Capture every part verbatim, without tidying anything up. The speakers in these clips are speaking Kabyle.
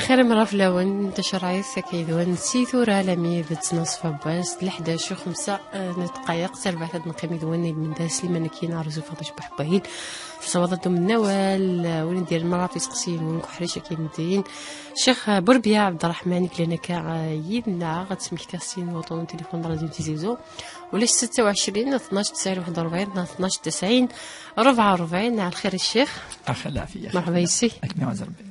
Xir imra fell-awen, tacerɛit akka yid-wen si tura alami d ttnaṣfa n wass, d leḥdac u xemsa, eh, n ddqayeq, tarbaɛt ad neqqim yid-wen i lmenda Sliman Akkin, Arzu Faḍic Beḥbahil. Tessawaḍ-d umennawal, eh, win d-yerren merra ɣef iseqsiyen-nwen, kuḥric akin din. Ccix, eh, Burbiya Ɛebderreḥman i yellan akka, eh, yid-neɣ, ad smektiɣ sin n wuṭṭun n tilifun n Rradyu n Tizi Uzzu. Ulac setta u ɛecrin, tnac tesɛin waḥed u rebɛin, neɣ tnac tesɛin rebɛa u rebɛin. Ɛla xir a ccix. Ax lɛafiya. Merḥba yes-k. Ad kem-iɛuzz Rebbi.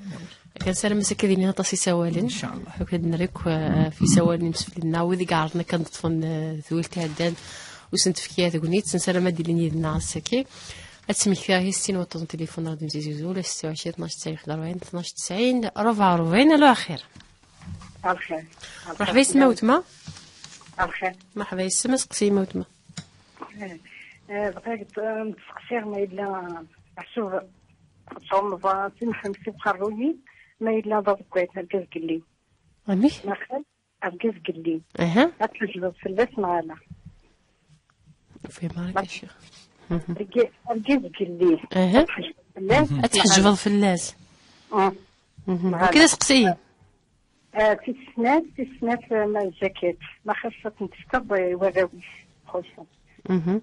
Kan sarameɣ akka ad ilin aṭas isawalen. Ncallah. Akk ad nerr akk, eh, ɣef isawalen imsefliden-nneɣ, wid i iɛerḍen akka ad ṭṭfen, eh, twilt iɛeddan, ur sen-tefki ara tegnit, nessaram ad ilin yid-neɣ ass-agi. Ad smektiɣ hi sin n wuṭṭun n tilifun n Rradyu n Tizi Uzzu, ula setta u ɛecrin, tnac tesɛin waḥed u rebɛin, tnac tesɛin rebɛa u rebɛin. Alo, axir. Alxir. Merḥba yes-m a weltma. Alxir. Merḥba yes-m, aseqsi-m a weltma. Eh, eh, bɣiɣ ad, eh, n-steqsiɣ ma yella, eh, meḥsub Ṛemḍan, si Mḥemmed, si Mqerruni, ma yella d aḍeggal, argaz gelli. Amek? Maxal, argaz gelli. Aha. Ad tejbeḍ fell-as neɣ ala? Fehmeɣ-ak a ccix. Mhm. Argaz, argaz gelli. Aha. Ad tejbeḍ fell-as. Mhm. Ad tḥejbeḍ fell-as. Mm. Mhm. Neɣ ala. Akken aseqsi. Ah, tis snat, tis snat, ah, ma jacket. Ma xas ad ten-tefkeḍ i warraw-is, xuṣṣen. Mhm.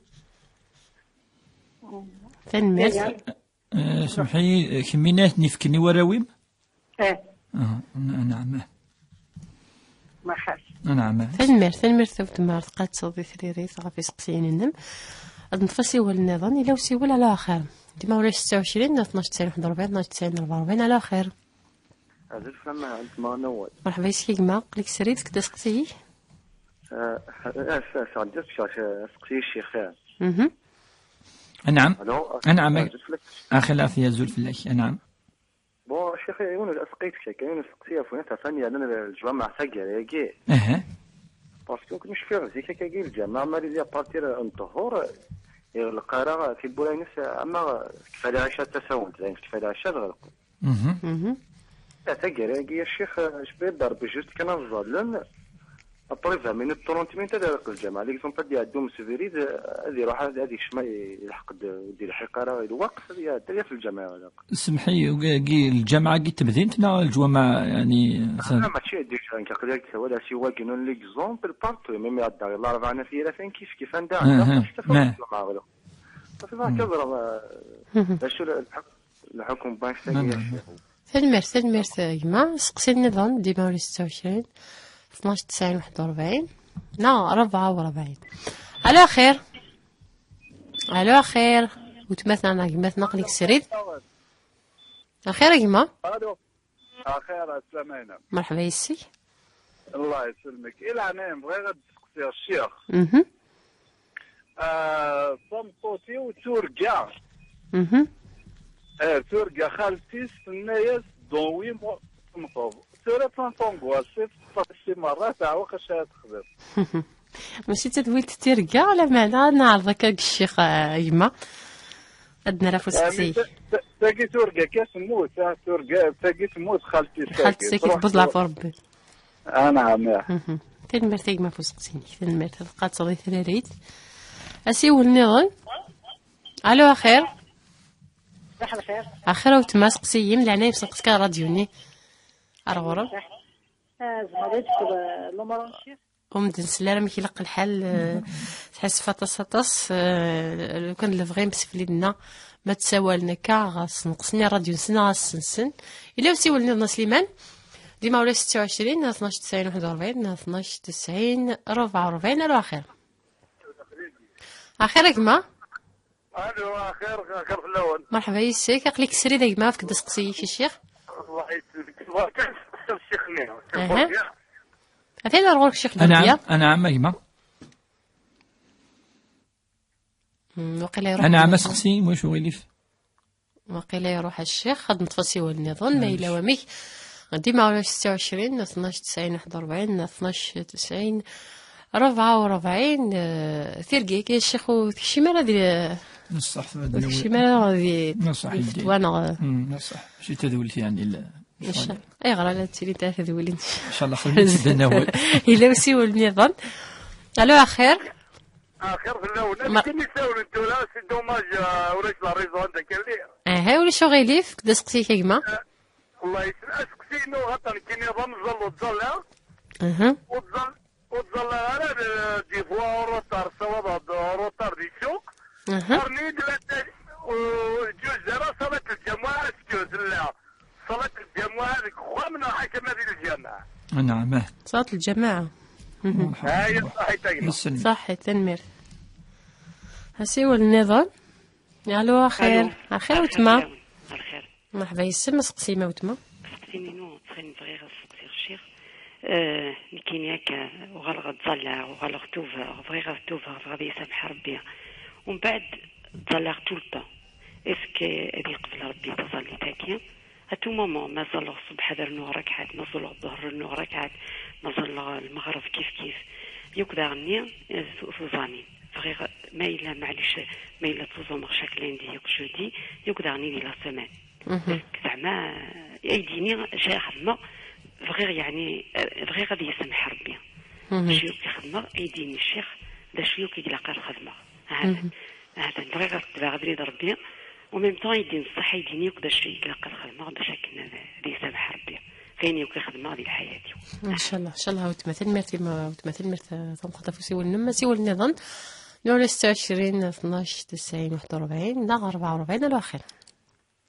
Mm. Tanemmirt. Aya. Eh, semḥ-iyi, eh, kemmini ad ten-ifken i warraw-im? Eh. Ah, n-, anɛam. Ma xas. Anɛam. Tanemmirt, tanemmirt a weltma, tqattseḍ di tririt ɣef iseqsiyen-nnem. Ad neṭṭef asiwel nniḍen, yella usiwel, alo axir. Dima ulac setta u ɛecrin, tnac tesɛin waḥed u rebɛin, tnac tesɛin rebɛa u rebɛin, alo axir. Azul fell-am, a weltma Newwal. Merḥba yes-k a gma, aql-ik srid, fk-d aseqsi-ik. Eh, eh, s-, s-, sɛeddaɣ-d aseqsi i ccix. Mhm. Anɛam. Alo, anɛam. Azul fell-ak. Axi lɛafiya, azul fell-ak. Anɛam. Bon, ccix, yiwen n aseqsi-k, yiwen n aseqsi ɣef win atan yernan leǧwameɛ taggara-agi. Aha. Parce que nekk cfiɣ zik akkagi leǧwameɛ, ma yella à partir n ṭṭhur, iɣleq ara tiwwura-ines, ama tekfa lɛica d tasawent, dayen tekfa lɛica ad ɣelqen. Mhm. Mhm. Ah, taggara-agi, a ccix, eh, je peux dire, juste kan ad ẓẓallen, après vingt minutes, trente minutes, ad iɣleq lǧameɛ. L'exemple, ad iɛeddu msebrid, eh, ad iruḥ, ad, ad ikcem, ad ilḥeq-d, ur d-ilḥiq ara i lweqt, ad iɛeddi, ad yaf lǧameɛ iɣleq. Semḥ-iyi, agi, lǧameɛ-agi n temdint neɣ leǧwameɛ, yani, ah, mačči déjà, nekk aql-ak wala si wagi n l'exemple partout, même iɛedda i Larebɛa n At Yiraten kif kif, anda ɛedda, aha, taf lǧameɛ iɣleq. Safi, ma akka ẓra, eh, mhm, d acu lḥeqq. Lḥukum bank tagi. Tanemmirt, tanemmirt a gma. Seqsi nniḍen, dima ur yesɛi kra. Tnac tesɛin waḥed u rebɛin. Neɣ rebɛa u rebɛin. Alo axir. Alo axir. Weltma-tneɣ neɣ gma-tneɣ aql-ik srid. Axir a gma. Alo. Axir, ɛeslama-inem. Merḥba yes-k. Allah yesselmek. I leɛnaya-m, bɣiɣ ad d-steqsiɣ ccix. Mhm. Ah, tameṭṭut-iw turga. Mhm. Ah, turga xalti-s, tenna-yas: "Donwi mo-, temmteḍ." Tura tant angoisse, teṭṭes si merra, teɛweq acu ara texdem. Mačči d tadwilt n tirga, lameɛna ad neɛreḍ akka deg ccix, a gma. Ad d-nerr ɣef useqsi. Yeɛni, ta-, ta-, tagi turga kan temmut, ah, turga, tagi temmut xalti-s, xalti-s tagi, tagi tewweḍ leɛfu Rebbi. Anɛam, ih. Mhm. Tanemmirt a gma ɣef useqsi-nnek. Tanemmirt, ad tqattreḍ i tiririt. Asiwel nniḍen. Alo, axir. Saḥ lxir. Axir a weltma, seqsi-yi, leɛnaya-m, senqes kan rradyu-nni. Ar ɣur-m. Ah, zemreɣ ad d-fkeɣ, eh, numru n ccix? Ur m-d-nsell ara amek ilaq lḥal, eh, tḥasef aṭas, aṭas, eh, lukan d lebɣi imsefliden-a ma ttsawalen akka, ɣas neqsen i rradyu-nsen, ɣas sensen. Yella usiwel nniḍen a Sliman, dima ulac setta u ɛecrin, tnac tesɛin waḥed u rebɛin, tnac tesɛin rebɛa u rebɛin, alo axir. Axir a gma? Alo, axir, axir fell-awen. Merḥba yes-k, aql-ik srid a gma, efk-d aseqsi-ik i ccix. Allah yesselmek. Bɣiɣ kan ad steqsiɣ ccix-nni. Aha. Atan ar ɣur-k ccix Anɛam, Durdiya. Anɛam a gma. Hmm, waqila iruḥ Anɛam, Durdiya. Aseqsi, mwac uɣilif? Waqila iruḥ a ccix, ad neṭṭef asiwel nniḍen, ma yella wamek. Dima ulac setta u ɛecrin, tnac tesɛin waḥed u rebɛin, tnac tesɛin rebɛa u rebɛin, eh, tirga-agi a ccix ur tekcim ara di, Neṣṣaḥ, ur tekcim ara di, neṣṣaḥ, di fetwa neɣ, mm, neṣṣaḥ. Mačči d tadwilt, yeɛni, la. Ayɣer ala d tili ta tadwilin? Inchallah, xedmet-tt d anawal. Yella usiwel nniḍen. Alo, axir. Axir fell-awen. Ma- Akken i sawlen tura, c'est dommage, euh, ulac la réseau anda kan lliɣ. Aha, ulac uɣilif, d aseqsi-k a gma. Euh, Allah yesla, aseqsi Inu atan kini d amẓal ur ttẓalla. Aha. Ur ttẓal-, ur ttẓalla ara, eh, des fois en retard, ssawaḍeɣ-d en retard di ssuq. Aha. Qqaren-iyi-d la tali-, ur ǧǧuz ara ṣalat lǧamuɛa, acu tella ṣalat lǧamuɛa deg uxxam neɣ ḥaca ma di lǧameɛ. Anɛam, ah. Ṣalat lǧameɛ. Mhm. Merḥba. Aya, ṣaḥit a gma. Yesselmek. Ṣaḥit, tanemmirt. Asiwel nniḍen. Alo, axir. Alo. Axir, axir, wetma. Axir. Merḥba yes-m, aseqsi ma wetma. Aseqsi-inu, ttxil bɣiɣ ad seqsiɣ ccix. Eh, nekkini akka, uɣaleɣ ttẓallaɣ, uɣaleɣ tubeɣ, bɣiɣ ad tubeɣ, bɣiɣ ad yi-samḥ Rebbi. Umbeɛd, ttẓallaɣ tout le temps. Est-ce que ad yeqbel Rebbi taẓallit-agi? À tout moment, ma ẓalleɣ ṣṣbeḥ ad rnuɣ rakɛat, ma ẓalleɣ ḍḍher rnuɣ rakɛat, ma ẓalleɣ lmeɣreb kif kif. Yakk daɣenni, eh, tu-, tuẓamin. Bɣiɣ, ma yella, maɛlic, ma yella ttuẓumeɣ chaque lundi, yakk jeudi, yakk daɣenni di la semaine. Mhm. Zeɛma, eh, aydi-nni, acu ara xedmeɣ, bɣiɣ, yeɛni, eh, bɣiɣ ad yi-samḥ Rebbi. Mhm. Acu yakk i xedmeɣ, aydi-nni ccix, d acu yakk i ilaq ad xedmeɣ. Ahat, mhm, ahat bɣiɣ ad tebɛeɣ abrid Rebbi, en même temps, aydi n ṣṣeḥ, aydi-nni yakk d acu i ilaq ad xedmeɣ, bac akken ad, ad yi-samḥ Rebbi. F ayen yakk i xedmeɣ di lḥayat-iw. Ncallah, ncallah, a wetma, tanemmirt, a wetma, tanemmirt, eh, tameqqrant ɣef usiwel-nnem. Asiwel nniḍen, nuɣal ɣer setta u ɛecrin, tnac, tesɛin, waḥed u rebɛin, neɣ rebɛa u rebɛin, alo axir.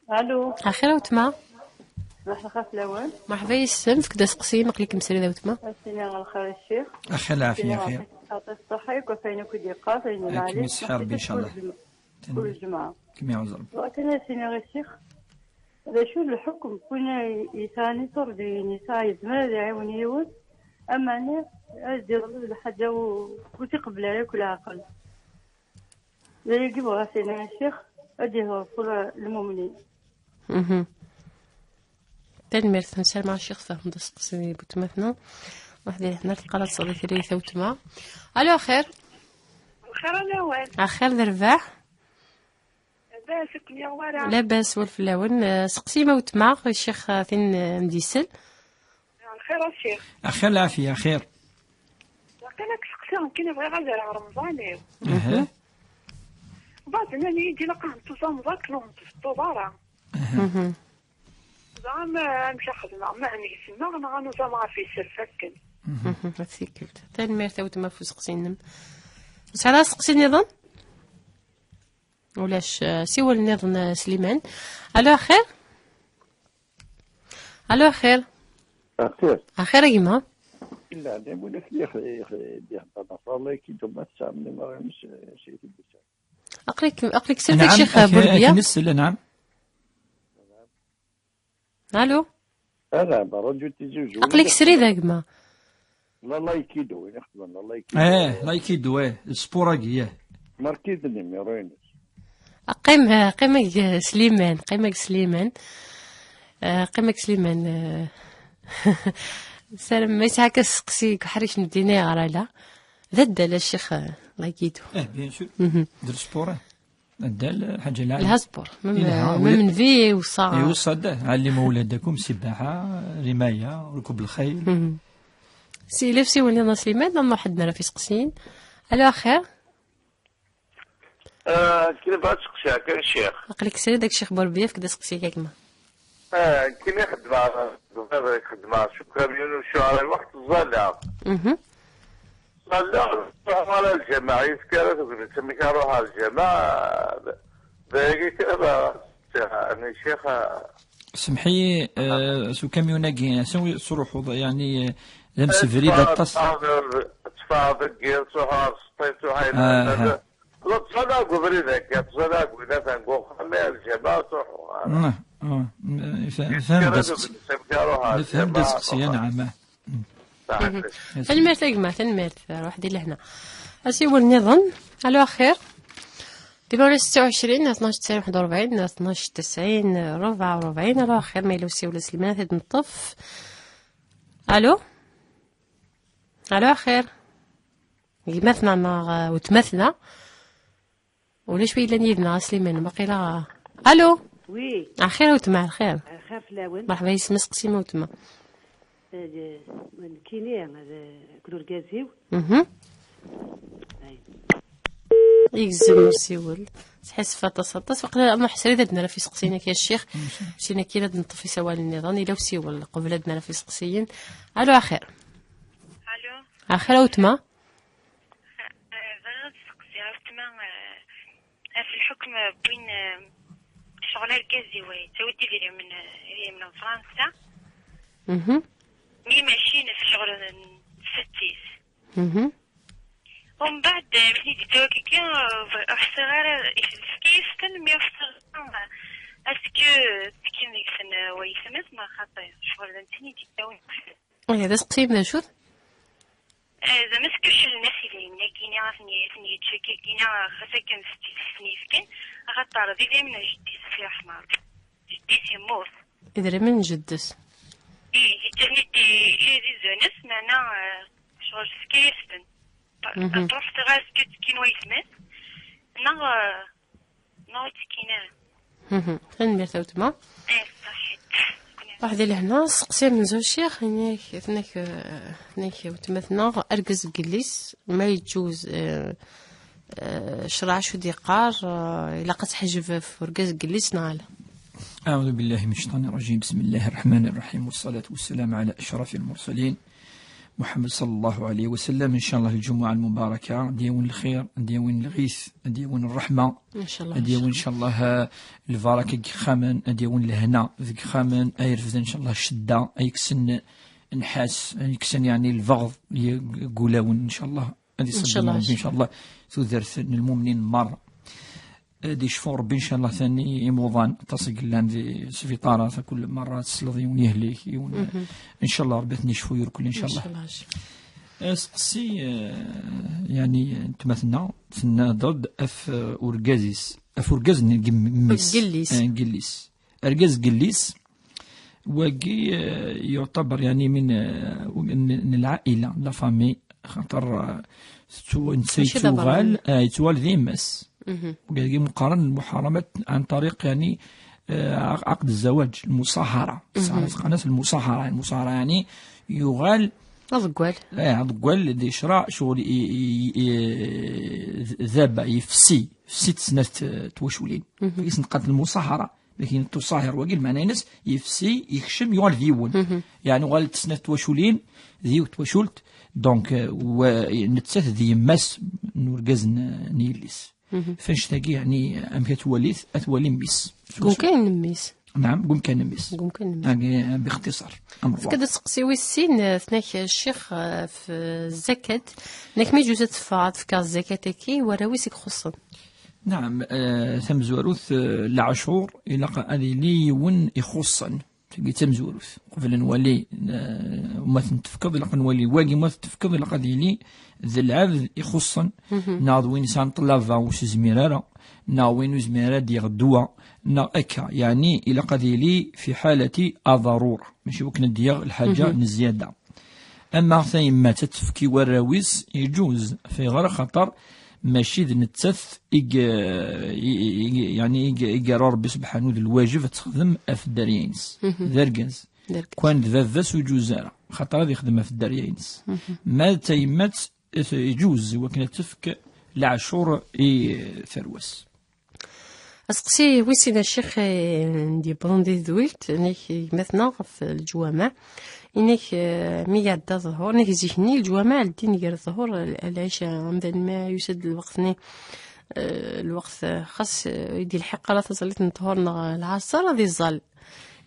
Alo. Axir a wetma. Merḥba fell-awen. Merḥba yes-m, efk-d aseqsi, ma aql-ikem srid a wetma. Ad tiniḍ lxir a ccix. Axir lɛafiya, axir. Xaṭi ṣṣeḥḥa-k, ɣef wayen akk i d-yeqqar, tayen n Ṛebbi, ad kem-yesseḥi Ṛebbi, ncallah. Kul ǧem-, kul ǧemɛa. Kem iɛuzz Ṛebbi. Bɣiɣ kan ad tiniḍ a ccix, d acu lḥukm n win yesɛan iṣurdiyen, yesɛa yezmer ad iɛiwen yiwen, ama ad d-iḍleb lḥaǧa u-, ur t-iqebbel ara akk leɛqel. D ayagi bɣiɣ ad s-iniɣ a ccix, ad d-ihreṣ ula lmumnin. Mhm. Tanemmirt, nsarem a ccix tfehmeḍ aseqsi n wetma-tneɣ. Waḥed i ḥna teqqar ad tseɣli tiririt a wetma. Alo, axir. Lxir a lawan. Axir d rrbeḥ. Labas, ur kem-yuɣ wara. Labas, wal fell-awen. Eh, seqsi ma wetma, ccix, eh, tin, eh, m-d-isel. Lxir a ccix. Axir lɛafiya, axir. Waqil ad k-seqsiɣ, nekkini bɣiɣ ad rreɣ Remḍan-iw. Aha. Baɛd nnan-iyi-d ilaq ad tuẓameḍ akken ur tbeṭṭuḍ ara. Aha. Mhm. Ẓer ma amek ad xedmeɣ, ma ad n-gezmeɣ neɣ ad nuẓam ɣef yiserfakken. Mhm. Mhm, a tikkelt. Tanemmirt a wetma ɣef useqsi-nnem. Tesɛiḍ aseqsi nniḍen? Ulac, eh, siwel nniḍen, eh, Sliman. Alo, axir? Alo, axir? Axir. Axir a gma? Illa, d win akk i x-, i x-, i d-iheddren ɣef Lalay Kido, ma tesɛam numéro-ines, eh, s-, s-, Aql-ik, aql-ik srid a Ccix Burbia. Akken isel, naɛam. Alo? Ala, berra ǧu Tizi Uzzu. Aql-ik srid a gma. Lalay Kido, win ixedmen Lalay Kido. Eh, Lalay Kido, eh, sport-agi, eh. Marki d numéro-ines. Qqim, qqim ak Sliman, qqim ak Sliman. Eh, qqim ak Sliman, eh. Sarem ma yesɛa akka aseqsi deg uḥric n ddin ayɣer ala. D addal a ccix, eh, Lalay Kido. Eh, bien sûr. Mhm. D sport, eh. Addal, ḥaǧa lɛali. Yelha sport. Même, yelha, même ula-, nebi iweṣṣa. Iweṣṣa-d, eh, ɛellimu awladakum sibbaḥa, rimaya, rkub lxayl. Mhm. Si ilaf siwel niḍen a Sliman, ad nruḥ ad nara f iseqsiyen. Alo, axir? Ah, kra bɣa ad seqsiɣ kan, ccix. Aql-ik srid a ccix Burbia, efk-d aseqsi a gma. Ah, kini xeddmeɣ, xeddmeɣ s ukamyun u shuɛra lweqt ẓẓaleɣ. Mhm. Ẓẓaleɣ, ruḥeɣ ara lǧameɛ, yefka ara tugnit, amek ara ruḥeɣ lǧameɛ, d, d ayagi kan ara, ɛni ccix, ah. Semḥ-iyi, eh, s ukamyun-agi, ansa i tettruḥuḍ, yeɛni, eh, d amsebrid aṭas. Tteffɣeɣ deg yiḍ, ttruḥeɣ ɣer Sṭif, ttruḥeɣ ɣer Lmazal. La ttẓallaɣ deg ubrid-agi, ttẓallaɣ deg win atan deg uxxam, ar lǧameɛ ttruḥeɣ. Ah, ah, fehmed aseqsi. Fehmed aseqsi, anɛam. Tanemmirt a gma, tanemmirt, rrwaḥ di lehna. Asiwel nniḍen, alo axir. Tiwala setta u ɛecrin, tnac tesɛin waḥed u rebɛin, tnac tesɛin rebɛa u rebɛin, alo axir, ma yella usiwel a Sliman, ad t-id-neṭṭef. Alo? Alo axir. Gma-tneɣ neɣ, eh, wetma-tneɣ? Ulac wi yellan yid-neɣ a Sliman, waqila. Alo? Oui. Axir a wetma, axir. Axir fell-awen. Merḥba yes-m, aseqsi ma wetma. Eh, nekkini, eh, akked urgaz-iw. Mhm. Ay. Yegzem usiwel. Tḥesf aṭas, aṭas. Waqila ma ḥsri ad nara f iseqsiyen-agi a ccix. Sin-agi ad neṭṭef isawalen nniḍen. Ila usiwel qbel ad nara f iseqsiyen. Alo, axir. Alo. Axir a wetma. Eh, bɣiɣ ad seqsiɣ a wetma, eh, ɣef lḥukm n win, eh, ccɣel argaz-iw, eh, yettawi-d idrimen, eh, idrimen n Fransa. Mhm. Mi mačči n ccɣel n setti-s. Mhm. Umbeɛd, eh, mi d-yettawi akka, eh, ur ḥṣiɣ ara, eh, tefka-yas-ten, mi ur ḥṣiɣ ara, eh, est-ce que ttekkin deg-sen, eh, waytma-s, neɣ xaṭi? Ccɣel d netta i d-yettawin. Aya d aseqsi-im d acu-t? Eh, zama est-ce que cellen-as idrimen-agi-nni, ad ten-, ad ten-yeǧǧ akka-agi-nni, xas akken s tis-, s ten-yefkan, axaṭer d idrimen n jeddi-s, si ṛeḥma Ṛebbi. Jeddi-s yemmut. Idrimen n jeddi-s. Ih, yeǧǧa-ten-id i, i, i zun-is, meɛna, eh, ccɣel tefka-yas-ten. Mhm. Truḥ tɣas ttekkin waytma-s, neɣ, eh, neɣ ur ttekkin ara. Mhm. Tanemmirt a wetma. Eh, ṣaḥit. Ruḥ di lehna, seqsi amenzu ccix, inek, tnek, eh, tnek wetma-tneɣ, argaz n yelli-s, ma yeǧǧuz, eh, eh, ccṛeɛ acu d-yeqqar, eh, ilaq ad teḥjeb ɣef urgaz n yelli-s neɣ ala? أعوذ بالله من الشيطان الرجيم. بسم الله الرحمن الرحيم. والصلاة والسلام على أشرف المرسلين محمد صلى الله عليه وسلم. إن شاء الله الجمعة المباركة ad d-yawin lxir, ad d-yawin lɣit, ad d-yawin ṛṛeḥma, إن شاء الله. Ad d-yawin, إن شاء الله, lbaraka deg yixxamen, ad d-yawin lehna deg yixxamen, ay refden, إن شاء الله, ccedda, ay kksen nnḥas, ay kksen, yeɛni, lbeɣḍ deg wulawen, إن شاء الله. Ad iṣeggem Ṛebbi, إن شاء الله, tudert n lmumnin merra. Ad icfu Ṛebbi, إن شاء الله, tani imuḍan, aṭas i yellan di sbiṭarat, kul merra tesleḍ yiwen yehlik, yiwen, إن شاء الله, Ṛebbi ad ten-icfu yurkel, إن شاء الله. Aseqsi, eh, yeɛni, n tma-tneɣ, tenna-d ɣef, eh, urgaz-is, ɣef urgaz n gem-, mmi-s. N yelli-s. Eh, n yelli-s. Argaz n yelli-s, wagi, eh, yuɛtabar, yeɛni, min, eh, n, n lɛaila, la famille, xaṭer, eh, tettw-, netta mačči d abeṛṛani. Yettuɣal, eh, yettuɣal d yemma-s. Mhm. Wagi meqqaren lmuḥaramat ɛan ṭariq, yeɛni, eh, ɛaq-, ɛaqd zzawaj, lmuṣahara. Mhm. Qqaren-as lmuṣahara. Lmuṣahara, yeɛni, yuɣal aḍeggal. Eh, aḍeggal di ccreɛ, ccɣel i, i, i, i, d-, daba, yefsi, fsit snat, eh, twaculin. Mhm. I sen-qqaren lmuṣahara. Lakin tuṣahir wagi, lmeɛna-ines yefsi, yekcem, yuɣal d yiwen. Mhm. Yeɛni uɣal d snat twaculin, d yiwet twacult. Donc, eh, wa, nettat d yemma-s n urgaz n, n yelli-s. Mhm. F annect-agi, yeɛni, amek ad twalit, ad twali mmi-s. Deg umkan n mmi-s. Naɛam, deg umkan n mmi-s. Deg umkan n mmi-s. Agi, eh, bixtiṣar. Amrwa. Fkad aseqsi wis sin, eh, tnak, eh, ccix, eh, f zzakat. Tnak mi juz ad teffeɣ, ad tefkeḍ zzakat-agi, warraw-is i ixuṣṣen. Naɛam, eh, tamezwarut, eh, leɛcur, ilaq ad yili yiwen ixuṣṣen. Tagi d tamezwarut. Qbel ad nwali, eh, ma ten-tefkeḍ, ilaq ad nwali wagi ma t-tefkeḍ, ilaq ad yili d lɛebd ixuṣṣen, mhm, neɣ d win yesɛan ṭṭlaba ur s-izmir ara, neɣ win ur izmir ara ad d-yaɣ ddwa, neɣ akka. Yeɛni, ilaq ad yili fi ḥalati aḍarura, mačči wakken ad d-yaɣ lḥaǧa, mhm, n zzyada. Ama tayemmat ad tefk i warraw-is, iǧuz, fiɣer axaṭer mačči d nettat i g-, i, i, i, yeɛni i g-, i yerra Ṛebbi subḥanu d lwajeb ad texdem ɣef dderya-ines. Mhm. D argaz. D argaz. Kwan d baba-s ur iǧuz ara, axaṭer ad ixdem ɣef dderya-ines. Mhm. Ma d tayemmat, iǧuz i wakken ad tefk leɛcur i tarwa-s. Aseqsi wis sin a ccix, eh, n d-yewwḍen di tedwilt, nek gma-tneɣ ɣef leǧwameɛ, inek, eh, mi iɛedda ḍhur, nek zik-nni leǧwameɛ leddin gar ḍhur, l-, lɛica, amdan ma yusa-d lweqt-nni, eh, lweqt, eh, xas, eh, i d-ilḥiq ara taẓallit n ḍhur neɣ lɛaṣer, ad iẓẓal.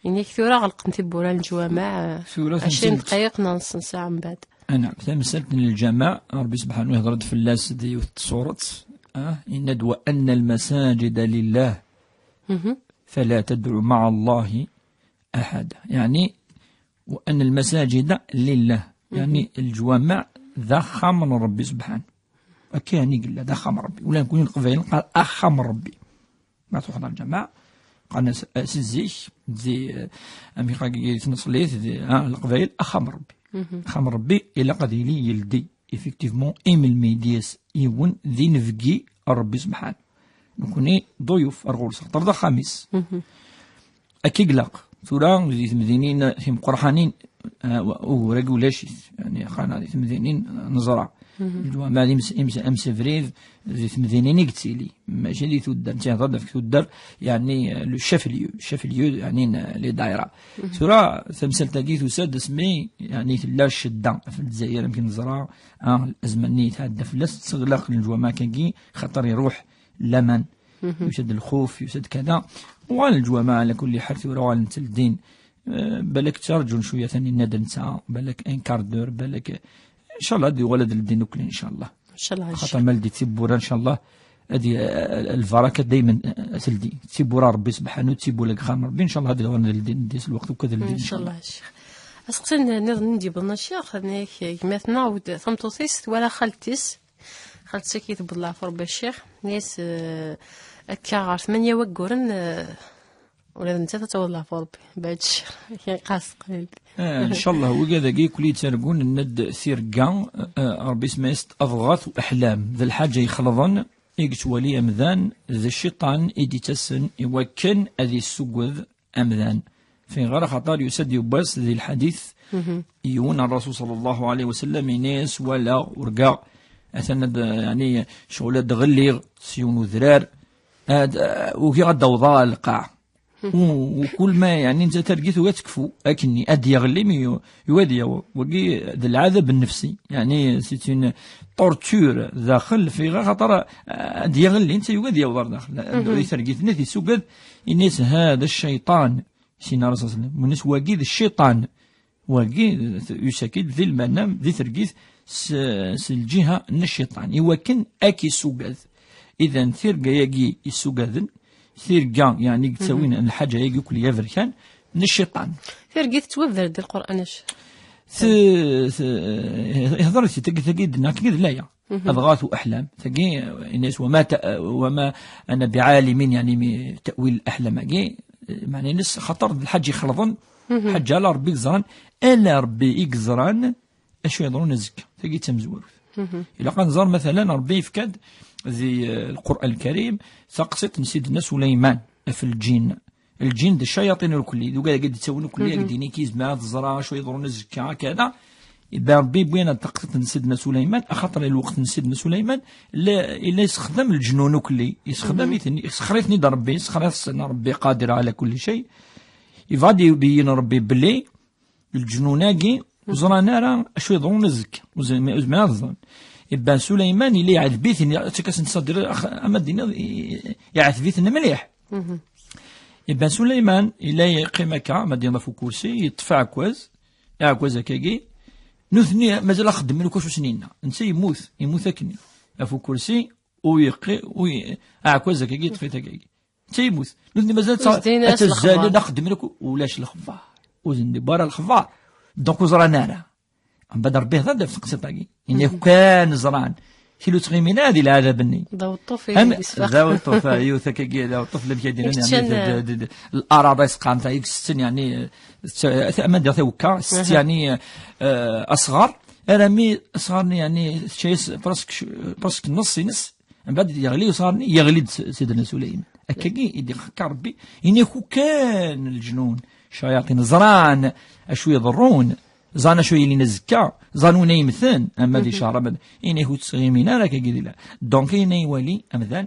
Inek tura ɣelqen tibbura n leǧwameɛ, eh, tura ɛecrin dqayeq neɣ nus ssaɛa mbeɛd. Anɛam, tamsalt n lǧamaɛ, Ṛebbi subḥanu ihder-d fell-as di yiwet n tsuret, ah, yenna-d: "وأن المساجد لله، mhm, فلا تدعوا مع الله أحدا." Yeɛni, "وأن المساجد لله." Mhm. Yeɛni, leǧwameɛ d axxam n Ṛebbi subḥanu. Akka yeɛni yella, d axxam n Ṛebbi. Ula nekni Leqbayel nqqar axxam n Ṛebbi. Ma truḥeḍ ɣer lǧameɛ, qqaren-as, eh, si zik, di, eh, amek agi, di tneṣlit, di, ah, Leqbayel, axxam n Ṛebbi. Mhm. Axxam n Ṛebbi, ilaq ad yili yeldi, effectivement, i melmi i d-yas yiwen d inebgi n Ṛebbi subḥan. Nekni d ḍuyuf ar ɣur-s, axaṭer d axxam-is. Mhm. Akka i ilaq. Tura, di temdinin timeqqranin, ah, ugur-agi ulac-it. Yeɛni, qqaren di temdinin, neẓra. Lǧumaɛ d ims- ims- amsebrid di temdinin i yettili, mačči di tuddar. Netta yehḍer-d ɣef tuddar, yeɛni, le chef-lieu, chef-lieu, yeɛni, n les daïra. Tura, tamsalt-agi tusa-d asmi, yeɛni, tella ccedda ɣef Lezzayer, amek neẓra, ah, azman-nni yetɛedda fell-as, tteɣlaqen lǧumaɛ-agi, xaṭer iruḥ laman. Yusa-d lxuf, yusa-d kada. Uɣal lǧumaɛ, ɛla kulli ḥal, tura uɣalent ldin. Eh, balak ttarǧun cwiya, taninna-d netta, balak un quart d'heure, balak. Inchallah, ad yuɣal ad ldin ukli, inchallah. Inchallah, xaṭer ma ldi tibbura, inchallah, ad y-, lbaraka daymen, eh, teldi. Tibbura Rebbi subḥanu, tibbura deg uxxam Rebbi, inchallah, ad yuɣal ad ldin, di s lweqt ukk ad ldin, inchallah. Inchallah, a Ccix. Aseqsi nniḍen i d-yewwḍen, a Ccix, nnek gma-tneɣ, tameṭṭut-is twala xalti-s. Xalti-s akka i tewweḍ leɛfu Rebbi, a Ccix. Nni-as, eh, akka ɣer tmanya wagguren, eh, ula d nettat ad taweḍ leɛfu Rebbi. Baɛd ccer. Iqas qlil. Eh, inchallah, wigad-agi kul yettargun, nenna-d tirga, eh, Rebbi isemma-yas-d adɣat u aḥlam. D lḥaǧa ixelḍen i yettwali amdan, d cciṭan i d-ittasen i wakken ad yessuged amdan. Fiɣer axaṭer yusa-d yiwwas di lḥadit yiwen ar Rasul sallallahu alayhi wa sallam, ini-as, walaɣ, urgaɣ, atan ad, yeɛni, ccɣel ad ɣelliɣ s yiwen udrar, ad, ugiɣ ad d-awḍeɣ ɣer lqaɛ. U, u kul ma, yeɛni, netta targit uga tekfu, akkenni, ad d-yeɣli, mi yu-, yugi ad yaweḍ. Wagi d lɛadab nnefsi, yeɛni, c'est une torture daxel, fiɣer axaṭer, ah, ad d-yeɣli, netta yugi ad yaweḍ ar daxel. Di targit-nni ad yessugad, ini-as, hada cciṭan, sina Rasul sallam. Ini-as, wagi d cciṭan. Wagi, yusa-k-id di lmana, di tergit, s, s lǧiha n cciṭan, iwakken ad k-issugad. Idan, tirga-agi issugaden, tirga, yeɛni, yettawin lḥaǧa-agi ukli aberkan, n cciṭan. Tirgit tettwabder di Lqur'an, acu? Te-, te-, ihḍer-it-id, tagi, tagi, d-, tagi d laya. Adɣat u aḥlam. Tagi, ini-as, wama ta-, wama ana biɛalimin, yeɛni, mi ta'wil aḥlam-agi, meɛna-ines, xaṭer d lḥaǧa ixelḍen, ḥaǧa ala Rebbi i yeẓran, ala Rebbi i yeẓran acu yeḍrun azekka. Tagi d tamezwarut. Ilaq ad nẓer, matala, Rebbi yefka-d di, eh, Lqur'an Lkarim taqsiṭ n Sidna Suleyman ɣef lǧin. Lǧin d ccayaṭin irkelli, d ugad-agi d-ittawin irkelli, ad d-yini ki yezmer ad teẓra acu yeḍrun azekka, kada. Iban Rebbi yewwi-aneɣ-d taqsiṭ n Sidna Suleyman, axaṭer i lweqt n Sidna Suleyman, la, ila yessexdam leǧnun irkelli, yessexdam-iten, yessexr-iten-id Rebbi, yessexr-iten Rebbi qadir ɛla kulli cay. Yebɣa ad d-yebeyyen Rebbi belli leǧnun-agi ur ẓran ara acu yeḍrun azekka, ur zem-, ur zmiren ad ẓren. Iban Suleyman yella iɛdeb-iten, yettak-asen ṣṣadir, ax-, ama d-tiniḍ, i-, iɛdeb-iten mliḥ. Iban Suleyman yella yeqqim akka, ma d-yenḍa ɣef ukursi, yeṭṭef aɛekkaz, aɛekkaz akkagi, nutni mazal ad xeddmen akk acu sen-yenna. Netta yemmut, yemmut akken, ɣef ukursi, u yeqqi-, u ye-, aɛekkaz akkagi, yeṭṭef-it akkagi. Netta yemmut. Nutni mazal ad ttazzalen, ad xeddmen akk, ulac lexbar. Ur sen-d-iwwi ara lexbar. Donc ur ẓran ara. Mbeɛd Rebbi ihḍer-d ɣef teqsiṭ-agi. Ini kan ẓran. Kil ur ttɣimin ara di lɛadab-nni. D aweṭṭuf i d-isfa. D aweṭṭuf, ah, yiwet akkagi, d aweṭṭuf, lamek ad d-inin, yeɛni, d, d, d, d, laraḍa yesqam, ta, i isetten, yeɛni, t-, t-, ama d tawekka, sett, yeɛni, eh, asɣar, arami asɣar-nni, yeɛni, tečča-yas presque, presque nneṣ-ines, mbeɛd yeɣli usɣar-nni, yeɣli-d s-, Sidna Suleyman. Akkagi i d-ixekkar Rebbi, ini-ak kan leǧnun, ccayaṭin, ẓran acu iḍerrun, ẓran acu yelin azekka, ẓran win ay yemmten, ama di cceṛ, ama d-, ini-ak ur ttɣimin ara akkagi di la. Donc, ayen ay iwali amdan,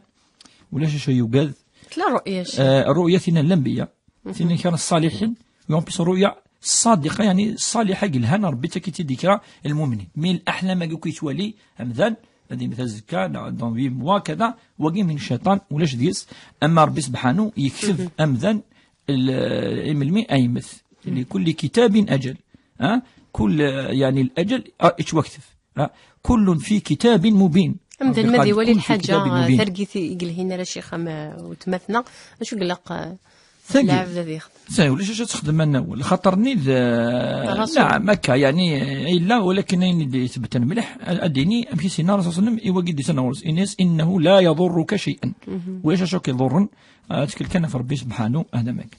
ulac acu yugad. Tella rru'ya, eh, rru'ya tina n lanbiya, tina kan ṣṣaliḥin, u en plus rru'ya ṣṣadiqa, yeɛni ṣṣaliḥa, yelhan, Rebbi yettak-itt-id i kra n lmumnin. Mi laḥlam-agi akk yettwali amdan, ad yemmet azekka, neɣ dans huit mois, kada, wagi min cciṭan, ulac deg-s. Ama Rebbi sebḥanu yekteb amdan l-, i melmi ay yemmet. Likulli kitabin ajal. Ha? Kul, yeɛni, l-ajal, ah, yettwakteb. Ha? Kullun fi kitabin mubin. Amdan ma d-iwali lḥaǧa, targit i yelhin ara Ccix, ama wetma-tneɣ, acu ilaq, eh, lɛebd ad yexdem? Ulac acu ad texdem a nawal. Xaṭer-nni d, la, akka, yeɛni, yella, walakin ayen i d-ithebten mliḥ, ad, ad d-yini, amek i s-yenna Rasul sallam, i wagi d-isan ɣur-s, ini-as, innahu la yadurruka shay'an. Ulac acu ak-iḍurren, ad tkel kan ɣef Rebbi sebḥanu, hada mak.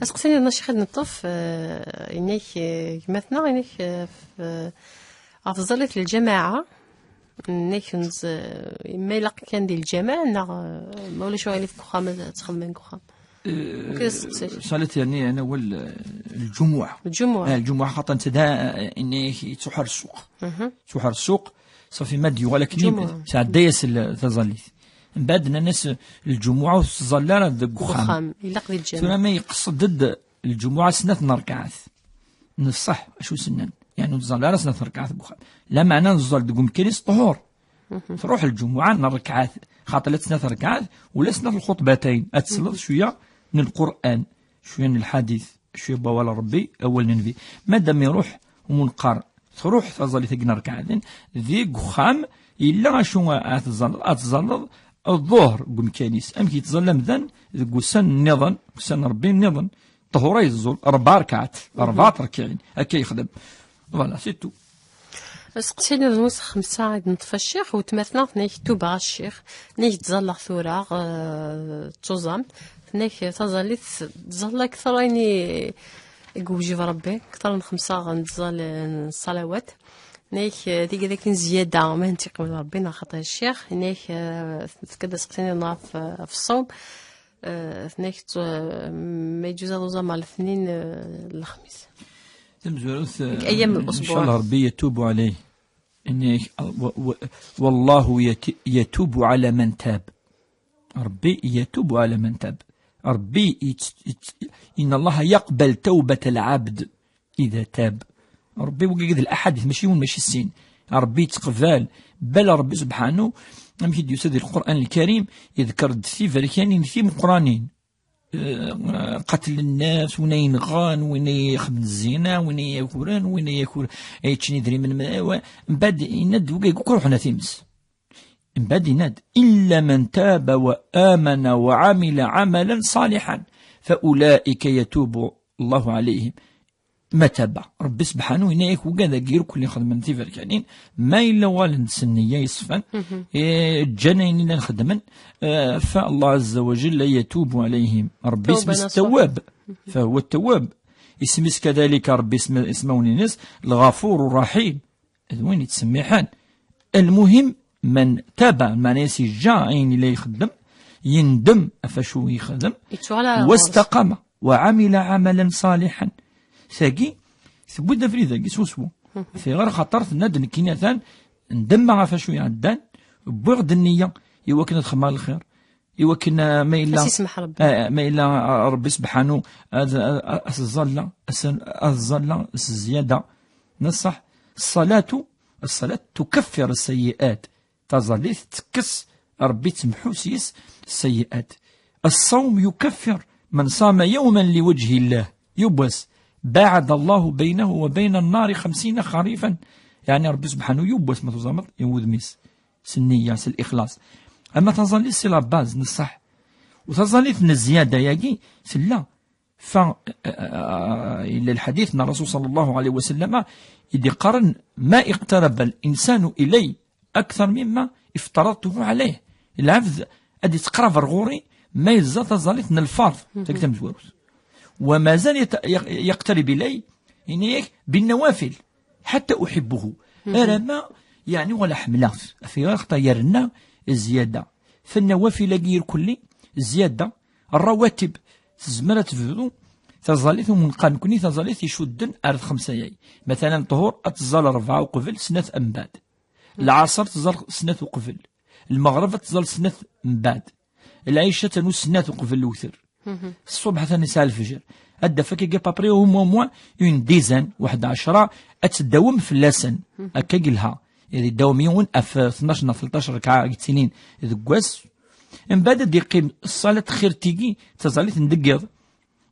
Aseqsi-nni, a Ccix, ad neṭṭef, eh, inek, eh, gma-tneɣ, inek, eh, f-, eh, ɣef tẓallit n lǧamaɛa, inek, eh, ma ilaq kan di lǧamaɛ, neɣ, eh, ma ulac aɣilif deg uxxam, ad, ad txedmem deg uxxam? Eh, amek i d-testeqsayt? Ṣalit, yeɛni, a nawal, eh, lǧumuɛa. Lǧumuɛa. Eh, lǧumuɛa, xaṭer netta da, eh, inek, yettruḥ ar ssuq. Yettruḥ ar ssuq, Ṣafi, ma d-yuɣal akken, sɛedda-yas taẓallit. Mbeɛd nnan-as lǧumuɛa ur tettẓalli ara deg uxxam. Tura ma yeqsed-d lǧumuɛa snat n rrekɛat, n ṣṣeḥ acu s-nnan, yeɛni ur tẓalli ara snat n rrekɛat deg uxxam. Lameɛna neẓẓal deg umkan-is ṭṭhur. Truḥ lǧumuɛa n rrekɛat, xaṭer la snat n rrekɛat ula snat n lxuṭbatayn, ad tesleḍ cwiya n Lqur'an, cwiya n lḥadit, cwiya n wawal n Rebbi, awal n Nnbi. Madam iruḥ umunqar, truḥ taẓallit-agi n rrekɛaten, deg uxxam yella acu ad tẓalleḍ, ad tẓalleḍ ḍuhr deg umkan-is, amek yettẓalla amdan deg ussan nniḍen, deg ussan n Rebbi nniḍen, ṭṭhur ay yeẓẓul, rebɛa rrekɛat, rebɛa terkiɛin, akka yexdem. Voilà, c'est tout. Aseqsi-nni d wis xemsa i d-neṭṭef a ccix, weltma-tneɣ tenna-k tubeɣ a ccix, tenna-k ttẓallaɣ tura, eh, d tuẓamt, tenna-k taẓallit tẓalla akteṛ ayen i, i yewjeb Rebbi, akteṛ n xemsa n tẓal-, n ṣṣalawat, tenna-k, eh, tigi d akken zzyada ma ntiqem d Rebbi neɣ xaṭi a ccix, tenna-k, eh, tefka-d aseqsi-nni ɣef, ɣef ṣṣum, eh, tenna-k, eh, ma yeǧǧuz ad uẓam ɣer letnin, eh, lexmis. Tamezwarut, eh, deg ayyam n lecɣal. Ncallah Rebbi yatubu ɛalayh. Inna-k, wa-, wa-, wallahu yati-, yatubu ɛala man tab. Rebbi yatubu ɛala man tab. Rebbi yet-, yet-, inna Allaha yaqbal tawbat al-abd ida tab. Rebbi, wagi d laḥadit, mačči yiwen, mačči sin. Rebbi yettqbal, bal Rebbi subḥanu, amek i d-yusa di Lqur'an Lkarim, yedker-d tiberkanin timeqqranin. Eh, qatl nnafs, win ay yenɣan, win ay ixedmen zzina, win ay yakuren, win ay yakur-, ay yeččen idrimen, m-, wa-, mbeɛd yenna-d, wigi akk ruḥen ar times. Mbeɛd yenna-d, illa man taba wa amana wa amila amalan ṣaliḥan, fa ulaika yatubu Allahu ɛalayhim. Ma taba. Rebbi subḥanu yenna-yak, wigad-agi irkelli xedmen tiberkanin, ma yella uɣalen-d s nniya yeṣfan, eh, ǧǧan ayen i llan xedmen, eh, fa Allah azza wa jalla yatubu ɛalayhim. Rebbi isem-is Tawwab. Fa huwa Tawwab. Isem-is kadalika Rebbi isem-, ismawen-ines, Lɣafur Ṛaḥim. D win yettsemmiḥen. Lmuhim, man taba, lmeɛna-s yeǧǧa ayen i la ixeddem, yendem ɣef wacu yexdem, wastaqama, wa amila amalan ṣaliḥan. Tagi, tewwi-d abrid-agi s uswu. Tiɣer xaṭer tenna-d, nekkini atan ndemmeɣ ɣef wacu iɛeddan, wwiɣ-d nniya i wakken ad xedmeɣ lxir, i wakken, ah, ma yella, ah, ma yella, ah, Rebbi subḥanu, ad, ad, ad ẓẓalleɣ, ad, ad ẓẓalleɣ s zzyada. Neṣṣaḥ, ṣṣalatu, ṣṣalat tukaffir ssayyi'at. Taẓallit tekkes, Rebbi temḥu s-yes ssayyi'at. Ṣṣawm yukaffir, man ṣama yawman liwajhi llah, yiwwas, baɛada Allahu baynahu wa bayna nnari xamsina xarifan. Yeɛni Rebbi subḥanu yiwwas ma tuẓameḍ i wudem-is. S nniya, s lixlaṣ. Ama taẓallit, c'est la base, neṣṣaḥ. U taẓallit n zzyada-yagi, tella. Fa, eh, eh, yella lḥadit n Rasul ṣalla Llahu ɛalayhi wa sallam, i d-iqqaren, ma iqtaraba l-insanu ilay aktar mimma iftaradtuhu ɛalayh. Lɛebd ad ittqrab ar ɣur-i, ma yeẓẓa taẓallit n lfarḍ, tagi tamezwarut. Wa mazal yat-, yaq-, yaqtarib ilay, ini-yak, binnawafil. Ḥatta uḥibbuhu. Arama, yeɛni, wala ḥemmleɣ-t. Ɣef yerna zzyada. Fa nnawafil-agi irkelli, zzyada. Rawatib, tezmer ad tebdu taẓallit, umenqar nekni, taẓallit icudden ar txemsa-yagi. Matalan, ṭhur, ad tẓal rebɛa uqbel, snat mbeɛd. Lɛaṣer, tẓal snat uqbel. Lmeɣreb, ad tẓal snat mbeɛd. Lɛica, tanu snat uqbel lewter. Ṣṣubḥ atan yesɛa lefjer. Ad d-taf akka, à peu près, au moins, au moins, une dizaine, waḥed ɛecra, ad tdawem fell-asen. Akka i yelha. Ad idawem yiwen ɣef tnac neɣ tleṭṭac rrekɛa i yettinin deg wass. Mbeɛd ad d-iqqim ṣṣalat xir tigi, d taẓallit n deg yiḍ.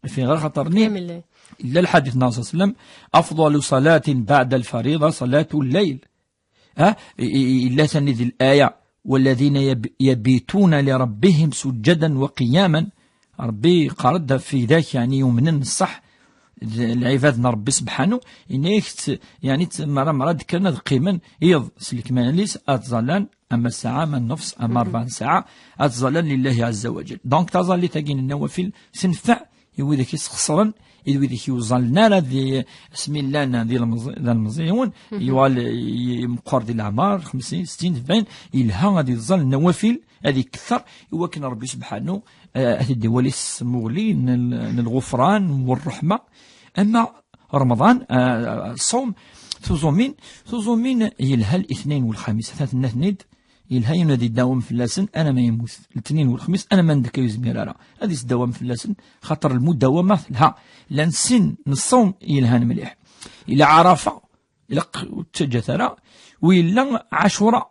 Fi ɣer xaṭer-nni, yella lḥadit n Ṛṛasul ṣalla Llahu ɛalayhi wa sallam, afḍalu ṣalatin baɛda lfariḍa ṣalatu llayl. Ha? I, i, i, illa tani di laya, walladina yab-, yabituna li rabbihim sujjadan wa qiyaman. Rebbi yeqqar-d ɣef widak, yeɛni, yumnen ṣṣeḥ, d lɛibad n Rebbi subḥanu, yenna-yak-tt, yeɛni, tt-, mara, mara d-kkren ad qqimen iḍ s lekmal-is, ad ẓallan, ama ssaɛa, ama nnefṣ, ama rebɛa n ssaɛa, ad ẓallan lillahi ɛazza wa jal. Donc, taẓallit-agi n nnawafil, tenfeɛ i widak i sxeṣren, i d widak i uẓallen ara di asmi llan di lemẓi-, d alemẓi yiwen, yuɣal i-, i-, meqqer di leɛmer, xemsin, settin, sebɛin, yelha ad iẓẓal nnawafil, ad ikether, i wakken Rebbi subḥanu, eh, ad t-id-iwali s tmuɣli n l-, n lɣufran, n ṛṛeḥma. Ama Remḍan, eh, ṣṣawm, Tuẓumin, tuẓumin yelha letnayen u lxamis, atan tenna-ten-id, yelha yiwen ad idawem fell-asen, ana ma yemmut, letnayen u lxamis, ana ma ndekka ur yezmir ara. Ad isdawam fell-asen, xaṭer lmudawama telha. Llan sin n ṣṣawm yelhan mliḥ. Ila Ɛarafa, ilaq ur ttaǧǧat ara, u yella Ɛacura.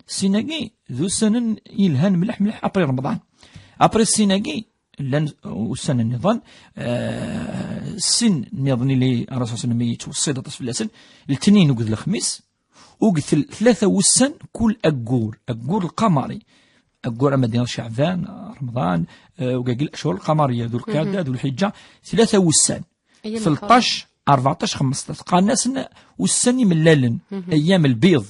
Sin-agi d ussanen yelhan mliḥ mliḥ après Remḍan. Après sin-agi, llan ussanen nniḍen, eh, sin nniḍen ili Rasul sallam yettweṣṣi-d aṭas fell-asen, letnin akked lexmis, u deg tel-, tlata wussan kul aggur, aggur lqamari. Aggur ama d Ceɛban, Remḍan, eh, ugagi lacur lqamariya, d Ulqaɛda, d Ulḥiǧǧa, tlata wussan. Ayyam telṭac, rbeɛṭac, xemseṭṭac. Qqaren-asen ussan imellalen, ayyam lbiḍ.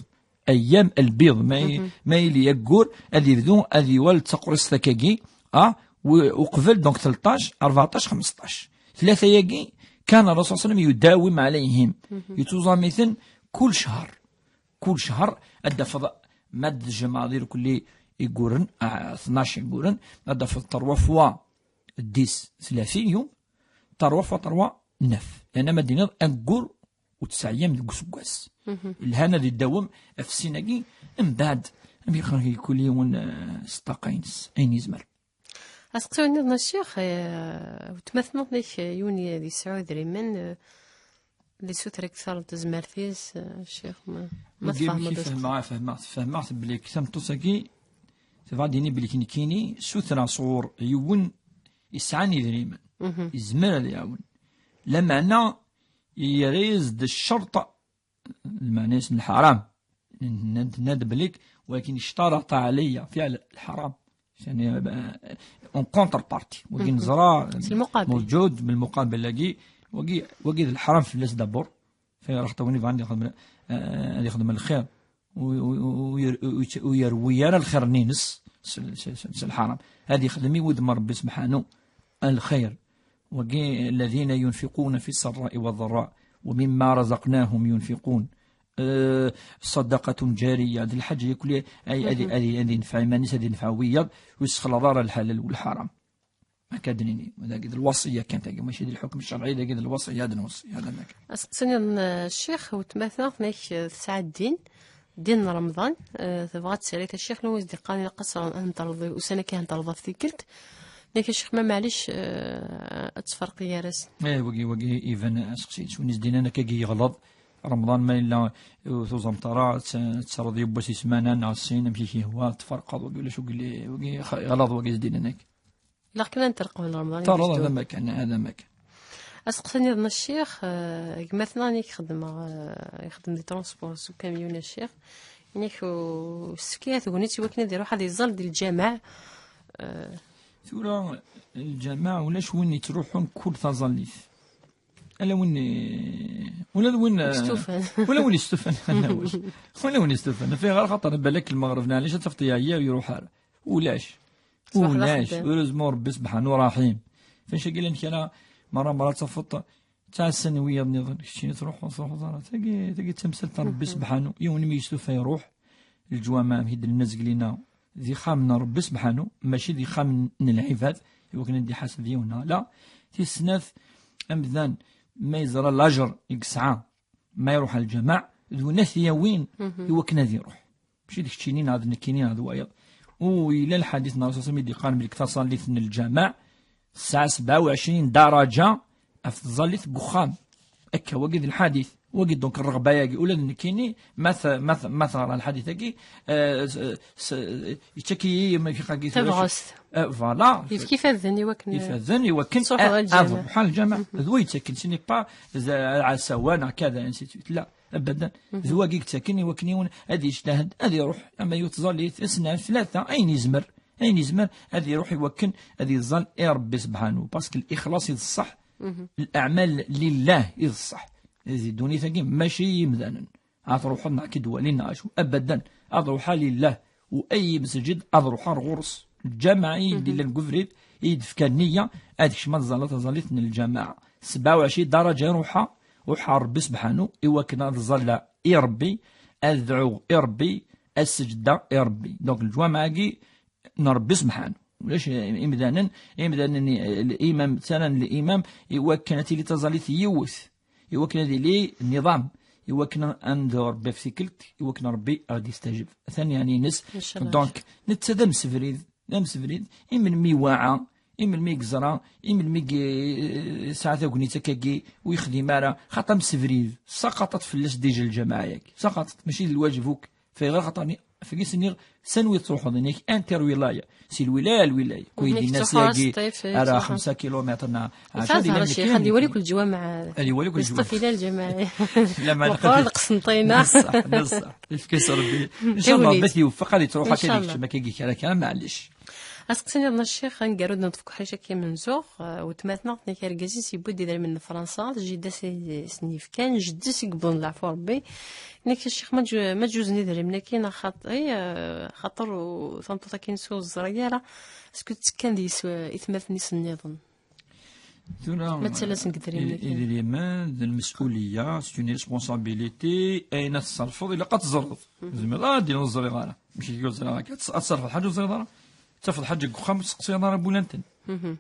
Ayyam lbiḍ. Ma, ma yili aggur, ad yebdu, ad yuɣal d taqrist akkagi, ah, u-, uqbel, donc, telṭac, rbeɛṭac, xemseṭṭac. Tlata-yagi, kan Rasul sallam yudawim ɛalayhim. Yettuẓam-iten kul ccher. Kul ccher, ad d-tafeḍ, ma d-tjemɛeḍ irkelli igguren, ah, tnac igguren, ad d-tafeḍ trois fois dix, tlatin yum, trois fois trois, neuf. Yeɛni ma d-tiniḍ aggur u tesɛa ayyam deg useggas. Lhan ad idawem ɣef sin-agi, mbeɛd, amek i kul yiwen, eh, s ṭṭaqa-ines, ayen yezmer. Aseqsi nniḍen a ccix, eh, weltma-tneɣ, nek, eh, yiwen ad yesɛu idrimen, eh, ad isuter ad k-terreḍ tazmert-is, eh, ccix, ma, ma tfehmeḍ. Fehmeɣ, fehmeɣ, fehmeɣ belli tameṭṭut-agi tebɣa ad d-tini belli nekkini sutreɣ sɣur yiwen yesɛan idrimen, yezmer ad iɛawen. Lameɛna yerra-yas-d ccerṭ, lmeɛna-s n lḥaram. Nenna-d, nenna-d belli, walakin اشترط علي فعل الحرام. Yani, eh, en contrepartie. Wagi neẓra, s lmuqabil. Mewǧud, بالمقابل-agi, wagi, wagi d lḥaram fell-as d'abord. Fa rax tawin yebɣan ad yexdem, eh, ad yexdem lxir. U, u, u, u yer-, u, u, u yerwi ara lxir-nni-ines s, s, s, s lḥaram. Ad yexdem i wudem n Rebbi subḥanu lxir. Wagi, الذين ينفقون في السراء والضراء ومما رزقناهم ينفقون. Eh, ṣṣadaqatun ǧariya, d lḥaǧa yakk li, ay, ad, ad, ad yenfeɛ iman-is, ad yenfeɛ wiyaḍ, ur yessexlaḍ ara lḥalal u lḥaram. Akka d-nini, dagi d lwasiya kan tagi, mačči d lḥukm ccerɛi, dagi d lwasiya, ad nweṣṣi, hada ma kan. Aseqsi-nniḍen, eh, ccix, weltma-tneɣ, nek, eh, tesɛa ddin, ddin n Remḍan, eh, tebɣa ad tsali a ccix, llan wid d-iqqaren ilaq ad s-, ad nṭerḍ, ussan akka ad nṭerḍ ɣef tikkelt, nek a ccix, ma maɛlic, eh, ad tferqi gar-asen. Eh, wagi, wagi, iban aseqsi, s win is-d-yennan akkagi yeɣleḍ, Remḍan ma yella ur tuẓameḍ ara, ad t-, ad terreḍ yiwwas i ssmana neɣ sin, amek i k-yehwa, ad tferqeḍ, wagi ulac, wagi, wagi, yeɣleḍ wagi is-d-yennan akka. Ilaq kan ad nter qbel Remḍan. Terreḍ, hada ma kan, hada ma kan. Aseqsi-nniḍen a ccix, eh, gma-tneɣ, nek xedmeɣ, eh, ixdem di transport s ukamyun a ccix. Nek u-, s-, tefka tegnit i wakken ad iruḥ ad iẓẓal di lǧameɛ. Eh, tura, lǧameɛ, ulac win yettruḥun kul taẓallit. Ala win, ula d win, yestufan. Ula win yestufan, anawas. Ula win yestufan. Fiɣ ara xaṭer balak lmeɣreb, neɛlic ad tafeḍ yeɛya ur iruḥ ara. Ulac. Ṣṣbeḥ d axeddam. Ulac. Heureusement Rebbi subḥanu raḥim. Fac-agi llan kra, merra, merra ad tafeḍ, ttɛassan wiyaḍ nniḍen, keččini truḥeḍ, truḥeḍ ara. Tagi, tagi d tamsalt n Rebbi subḥanu. Yiwen mi yestufa iruḥ, leǧwameɛ, amek i d-nenna zgelina, d ixxamen n Rebbi subḥanu, mačči d ixxamen n lɛibad, i wakken ad d-iḥaseb yiwen neɣ la. Tis snat, amdan ma yeẓra lajer i yesɛa ma iruḥ ɣer lǧameɛ, d win ad t-yawin i wakken ad iruḥ. Mačči d keččini neɣ d nekkini neɣ d wayeḍ. U yella lḥadit n Ṛṛasul sallallahu alayhi wa sallam i d-yeqqaren belli taṣallit n lǧameɛ tesɛa sebɛa u ɛecrin daraǧa ɣef tẓallit deg uxxam. Akka, wagi d lḥadit. Wagi, donc, rreɣba-yagi, ula d nekkini, ma t-, ma t-, ma teɣra lḥadit-agi, eh, s-, s-, yettak-iyi ma fiqagi tabɣest. Eh, voilà. Yefka ifadden i wakken, ifadden i wakken ad, ad ruḥeɣ ɣer lǧameɛ. D wa yettaken, ce n'est pas d aɛasawa neɣ kada, ainsi de suite. La, abadan. D wagi yettaken i wakken yiwen ad yejtahd, ad iruḥ, ama yiwet tẓallit, snat, tlata, ayen yezmer. Ayen yezmer ad iruḥ i wakken ad iẓẓal i Rebbi subḥanu. Parce que lixlaṣ i d ṣṣeḥ, leɛmal lillah i d ṣṣeḥ. Di ddunit-agi, mačči i yimdanen. Ad truḥeḍ neɣ k-id-walin neɣ acu. Abadan. Ad ruḥeɣ lillah. U ay imsejjed, ad ruḥeɣ ar ɣur-s. Lǧameɛ i d-illan deg ubrid, i d-fkan nniya, ad kecmeɣ ad ẓẓalleɣ taẓallit n lǧameɛ. Sebɛa u ɛecrin daraǧa i ruḥeɣ, ruḥeɣ ar Rebbi subḥanu, i wakken ad ẓẓalleɣ i Rebbi, ad dɛuɣ i Rebbi, ad seǧdeɣ i Rebbi. Donc, lǧameɛ-agi, n Rebbi subḥanu. Ulac imdanen, imdanen, limam, ttaran limam, i wakken ad tili taẓallit yiwet, i wakken ad yili nniḍam, i wakken ad nedɛu Rebbi ɣef tikkelt, i wakken Rebbi ad ɣ-d-yestajeb. Atan yeɛni-ines. Ncallah. Donc, netta d amsebrid, d amsebrid, i melmi iwaɛa, i melmi i yeẓra, i melmi i yesɛa tagnit akkagi, ur yexdim ara, xaṭer amsebrid, saqaṭat fell-as déjà lǧamaɛa-agi. Saqaṭat, mačči d lwaǧeb akk. Fayɣer xaṭer ni, fagi s-nniɣ, s anwi tettruḥuḍ, inek, inter wilaya, si lwilaya ar lwilaya. Kuy dinna sagi, ara xemsa kilumitr na ɛecra, ad iwali kul ǧwamaɛ. Ad iwali kul ǧwamaɛ. Ila lǧamaɛa. Meqqar Qsenṭina. Neṣṣaḥ, neṣṣaḥ. Efk-as Rebbi. Inchallah, Rebbi ad t-iweffeq, ad ittruḥ akka, ad ikcem akka, kra kra, maɛlic. Aseqsi nniḍen a Ccix, aneggaru d-neṭṭef deg uḥric akka imenzuɣ, eh, weltma-tneɣ, tenna-k argaz-is yewwi-d idrimen n Fransa, d jida-s i sen-yefkan, jeddi-s i yewwḍen leɛfu Rebbi. Tenna-k a Ccix, ma ǧu-, ma ǧuzen idrimen-agi, neɣ xaṭi, eh, xaṭer u-, tameṭṭut-agi-ines ur teẓri ara, est-ce que ttekkan deg-s, eh, itmaten-is nniḍen? Tura, ma ttalasen deg idrimen-agi, idrimen d lmes'uliya, c'est une responsabilité, ayen ad tṣerfeḍ, ilaq ad teẓreḍ. Tzemreḍ, ah, ad d-iniḍ ur ẓriɣ ara. Mačči ur ẓriɣ ara. Ad ts-, ad tṣerfeḍ ḥaǧa ur ẓriɣ ara. Tafeḍ ḥaǧa deg uxxam, ur teqsiḍ ara bu lanten.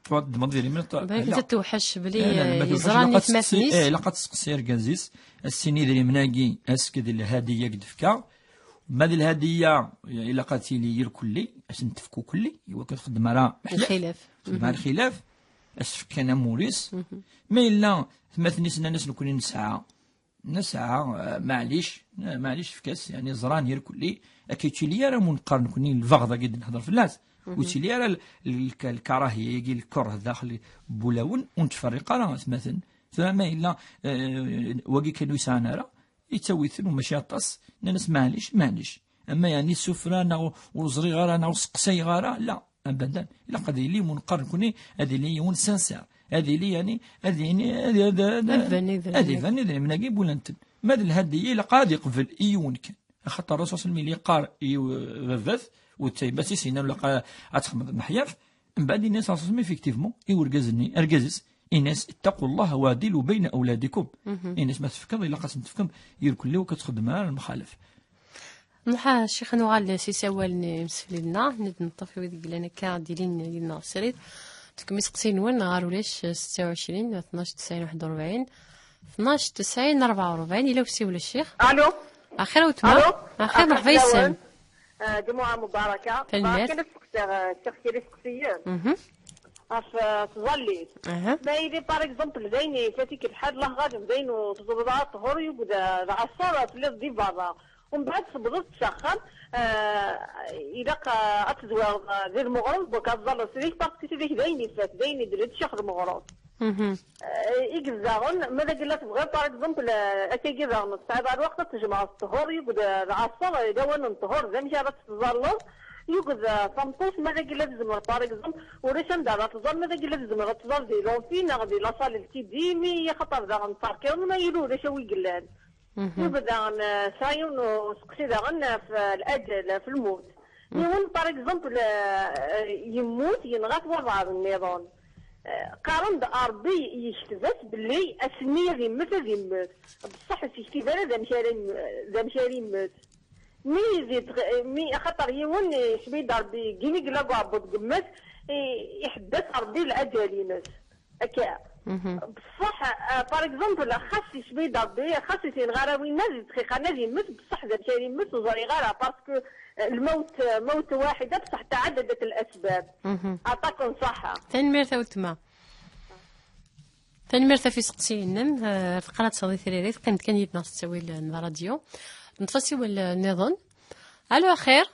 Tura teddmeḍ idrimen, ad t-, bɣiɣ ad tewḥec belli, eh, yeẓra nitmaten-is. Eh, ilaq ad tseqsi argaz-is, ad s-tini idrimen-agi, est-ce que d lhadiya i d-tefka? Ma d lhadiya, ilaq ad tili irkelli, ad sen-tefk ukelli, i wakken txeddem ara lxilaf. Txeddem ara lxilaf, ad s-tefk kan amur-is. Ma yella tmaten-is nnan-as nekni nesɛa, nesɛa, eh, maɛlic, eh, maɛlic efk-as, yani ẓran irkelli, ad k-yettili ara mu neqqar nekni lbeɣḍ-agi d-nehder fell-as, ur yettili ara l-, l-, lkarahiya-agi, lkurh daxel n wulawen, ur nettferriq ara atmaten. Tura ma yella, eh, wagi kan ur yesɛan ara, yettawi-ten, u mačči aṭas, nnan-as: "Maɛlic, maɛlic. Ama yeɛni ssufra neɣ ur ẓriɣ ara neɣ ur seqsayeɣ ara, la, abadan. Ilaq ad yili, mu neqqar nekni, ad yili yiwen sincère. Ad yili, yeɛni, ad yini, ad, ad, ad, ad iban idrimen-agi bu lanten." Ma d lhadiya, ilaq ad iqbel i yiwen kan. Axaṭer Rasul sallam yella yeqqar i, uh, baba-t, u d tayemmat-is, yenna ilaq ad txedmeḍ leḥyaf, mbeɛd yenna-as Rasul sallam, effectivement, i urgaz-nni, argaz-is, yenna-as: "Ittaqu Llah wa ɛdilu bayna awladikum." Yenna-as: "Ma tefkeḍ, ilaq ad sen-tefkeḍ irkelli, ur k-txeddem ara lemxalef." Nruḥ a Ccix, nuɣal s isawalen imsefliden-a, nid neṭṭef wid yellan akka d-ilin yid-neɣ srid. Tefkem iseqsiyen-nwen ɣer ulac setta u ɛecrin, tnac tesɛin, waḥed u rebɛin, tnac tesɛin, rebɛa u rebɛin, ila usiwel a Ccix. Allô. Axir a weltma. Allô. Axir, merḥba yes-m. Ah, Ǧumuɛa mubaraka. Tanemmirt. Bɣiɣ kan ad steqsiɣ, ah, Ccix kra iseqsiyen. Mhm. Ɣef, ah, tẓallit. Aha. Ma yili, par exemple, d ayen ifat-ik lḥal, Allah ɣaleb, d ayen ur tẓewreḍ ara ṭṭhur, yugad lɛaṣer, telliḍ di berra. Umbeɛd tewwḍeḍ-d s axxam, ah, ilaq, ah, ad tezwireḍ, ah, di lmeɣreb, bok ad tẓalleḍ srid, parce que srid d ayen ifat, d ayen i d-, d ccix lmeɣreb. Mhm. Eh, i yezdaɣen, ma d agella tebɣiḍ, par exemple, eh, akkagi daɣen, tesɛiḍ ar lweqt ad tjemɛeḍ ṭṭhur, yugad, eh, lɛaṣer, eh, d awan n ṭṭhur, d amek ara tettẓalleḍ, yugad, eh, tameṭṭut, ma d agella tzemreḍ, par exemple, ulac anda ara tẓall, ma d agella tzemreḍ ad tẓall di l'Amphi neɣ di la salle L T D, mi axaṭer daɣen terkiḍ, ma yili ulac a wi yellan. Mhm. Yugad daɣen, eh, sɛiɣ yiwen useqsi daɣen ɣef, eh, lajal, ɣef lmut. Mhm. Yiwen, par exemple, eh, yemmut, yenɣa-t walbeɛḍ nniḍen. Eh, qqaren-d Ṛebbi yekteb-as belli ass-nni ad immet, ad immet. Beṣṣeḥ ur s-yektib ara d amek ara im-, d amek ara immet. Mi di tɣ-, mi, axaṭer yiwen, eh, isem-it Ṛebbi, gini yella deg uɛebbuḍ n yemma-s, eh, iḥedd-as Ṛebbi lɛajal-ines. Akka. Mhm. Beṣṣeḥ, eh, par exemple, xas isem-it Ṛebbi, xas ur t-yenɣi ara winna, di dqiqa-nni ad immet, beṣṣeḥ d amek ara immet, ur ẓriɣ ara, parce que, eh, lmawt, eh, mawt waḥida, beṣṣeḥ tɛaddadat lasbab. Mhm. Aṭak n ṣṣeḥḥa. Tanemmirt a weltma. Tanemmirt ɣef iseqsiyen-nnem. Eh, teqqar ad tesɛuḍ i tririt, qqim-d kan yid-neɣ s ttawil n la radio. Neṭṭef asiwel, eh, nniḍen. Alo, axir?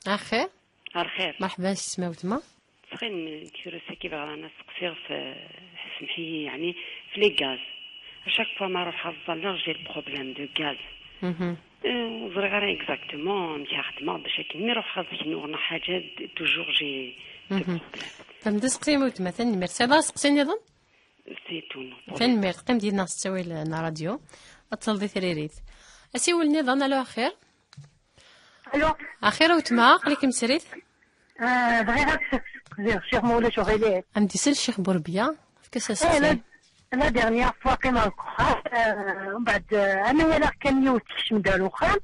Axir? Ar xir. Merḥba, s isem a weltma. Ttxil-m, diktura-agi bɣiɣ ad n-steqsiɣ f, semḥ-iyi, yeɛni, f les gaz. À chaque fois ma ruḥeɣ ad ẓẓalleɣ, j'ai le problème de gaz. Mhm. Eh, ur ẓriɣ ara exactement amek ara xedmeɣ bac akken mi ruḥeɣ ad knuɣ neɣ ḥaǧa, d-, toujours j'ai des problèmes. Fehmeɣ aseqsi n weltma, tanemmirt. Tesɛiḍ aseqsi nniḍen? C'est tout, non. Tanemmirt, qqim-d yid-neɣ s ttawil n ṛṛadyu. Ad teṭṭfeḍ i tririt. Asiwel nniḍen, alo, axir? Alo. Axir a weltma, aql-ikem srid? Ah, bɣiɣ ad d-sseqsiɣ Ccix ma ulac uɣilif. Ad am-d-isel Ccix Burebya, efk-as aseqsi. Eh, la, la dernière fois qqimeɣ deg uxxam, eh, mbeɛd, eh, ana walaɣ kan yiwet tekcem-d ar uxxam,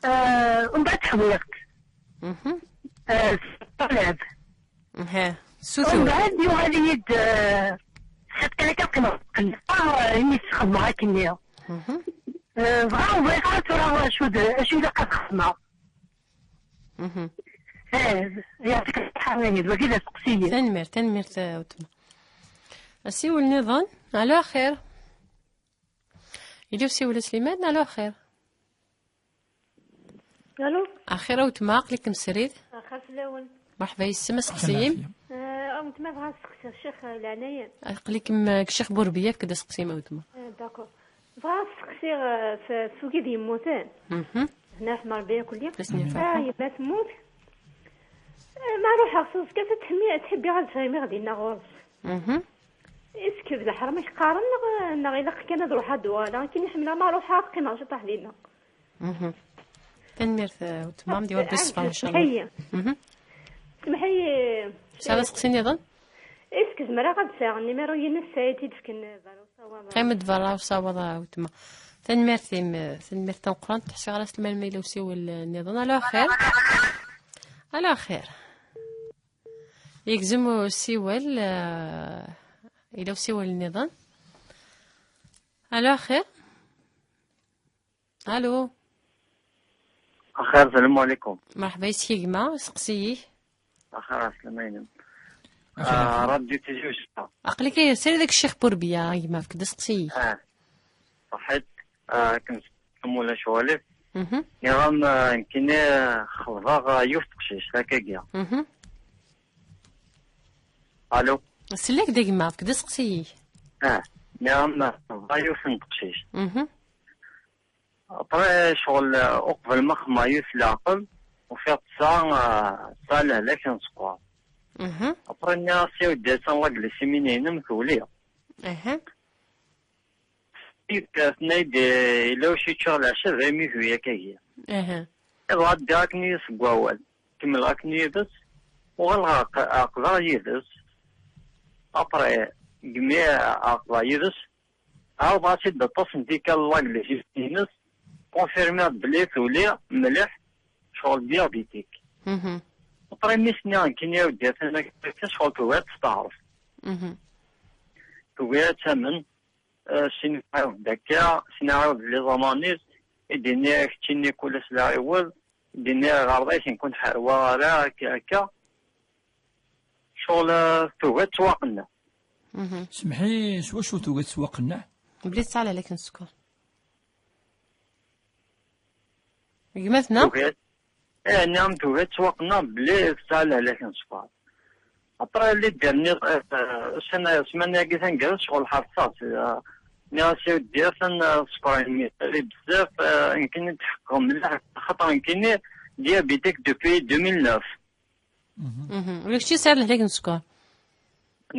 eh, mbeɛd ḥwiɣ-tt. Mhm. Eh, ṭṭalab. Aha, sutur. Mbeɛd yuɣal-iyi-d, eh, sɛiɣ kan akka qqimeɣ, ah, imi sxedmeɣ akkenni. Mhm. Eh, dɣa ur ẓriɣ ara tura acu d, acu ilaq ad xedmeɣ. Mhm. Eh, yeɛṭik ṣṣeḥḥa, ihi d wagi d asteqsi-yi. Tanemmirt, tanemmirt, a weltma. Asiwel nniḍen. Alo, axir. Yella usiwel a Sliman? Alo, axir. Alo. Axir a weltma, aql-ikem srid. Axir fell-awen. Merḥba yes-m, aseqsi-im. Eh, a weltma, bɣiɣ ad steqsiɣ ccix, eh, leɛnaya. Aql-ikem, eh, deg ccix Burbiya, efk-d aseqsi-im a weltma. Eh, d'accord. Bɣiɣ ad steqsiɣ, eh, f-, f ugid yemmuten. Mhm. Hna ḥma Rebbi akk-, ah, yemma temmut. Eh, ma ruḥeɣ s uẓekka, ad tḥemmi-, ad tḥibbiɣ ad ttɣimiɣ dinna ɣur-s. Mhm. Est-ce que d leḥram i k-qqaren, neɣ, neɣ ilaq kan ad ruḥeɣ ad uɣaleɣ? Akken i ḥemmleɣ, ma ruḥeɣ ad qqimeɣ ciṭuḥ dinna. Mhm. Tanemmirt, eh, weltma, di Rebbi ṣṣber, inchallah. Semḥ-iyi. Mhm. Semḥ-iyi. Tesɛiḍ aseqsi nniḍen? Est-ce que zemreɣ ad sɛiɣ nnimeru-ines, ad iyi-t-id-fken berra usawaḍ? Qqim-d berra usawaḍ, a weltma. Tanemmirt-im, tanemmirt tameqqrant. Ḥsiɣ ara s lmal ma yella usiwel, eh, nniḍen. Alo, axir. Alo, axir. Yegzem usiwel, eh, yella usiwel nniḍen. Alo, axir. Alo. Axir, salam alaikum. Merḥba yes-k a gma, seqsi-yi. Axir, ɛeslama-inem. Axir, ah, axir. Radio Tizi Uzzu. Aql-ik srid deg Ccix Burbiya, a gma, efk-d aseqsi-yi. Ah, ṣaḥit. Ah, akken s-, am ulac walef. Mhm. Nniɣ-am, ah, nekkini, ah, xeḍbeɣ, ah, yiwet teqcict, akkagi. Mhm. Alo? Selleɣ-d a gma, efk-d aseqsi-yi. Ah, nniɣ-am, ah, xeḍbeɣ yiwet n teqcict. Mhm. Après, ccɣel, ah, uqbel ma xemmeɣ yiwet leɛqel, ufiɣ tesɛa, ah, tesɛa lehlak n sskeṛ. Mhm. Après, nniɣ-as, "Ya weddi, attan la glycémie-inem tuli." Aha. Tenna-yi-d, eh, yella wacu i ččiɣ leɛca, daymi tugi akkagi. Aha. Iḍ ɛeddiɣ akken-nni seg wawal. Kemmleɣ akken yid-s. Uɣaleɣ ɛeq-, ɛeqdeɣ yid-s. Après, degmi ɛeqdeɣ yid-s, ɛawdeɣ-as-id aṭas n tikkal la glycémie-ines. Confirmiɣ-d belli tuli mliḥ, ccɣel diabétique. Mhm. Après, mi s-nniɣ nekkini, "Ya weddi, atan akka, ccɣel tugi ad testeɛref." Mhm. Tugi ad tamen. Eh, sin iɛawed akka, sin iɛawed les amanus, i d-ini keččini kul ass la iwed, i d-ini ɣer ḍayt nkun ḥerwa ara, akka, akka. Ccɣel, eh, tugi ad ttwaqenneɛ. Mhm. Semḥi, s wacu tugi ad ttwaqenneɛ? Bli tesɛa lehlak n sskeṛ. Gma-tneɣ? Tugi ad Eh, nniɣ-am tugi ad ttwaqenneɣ belli tesɛa lehlak n sskeṛ. Après, les derniers, eh, ssmana-agi taneggarut, ccɣel ḥerṣeɣ-tt, eh, nniɣ-as, "Ya weddi, atan, eh, sskeṛ-inem yeɛli bezzaf, eh, nekkini tḥeqqeɣ mliḥ, axaṭer nekkini diabétique depuis deux mille neuf." Mhm. Mhm. Ula d kečč tesɛiḍ lehlak n sskeṛ?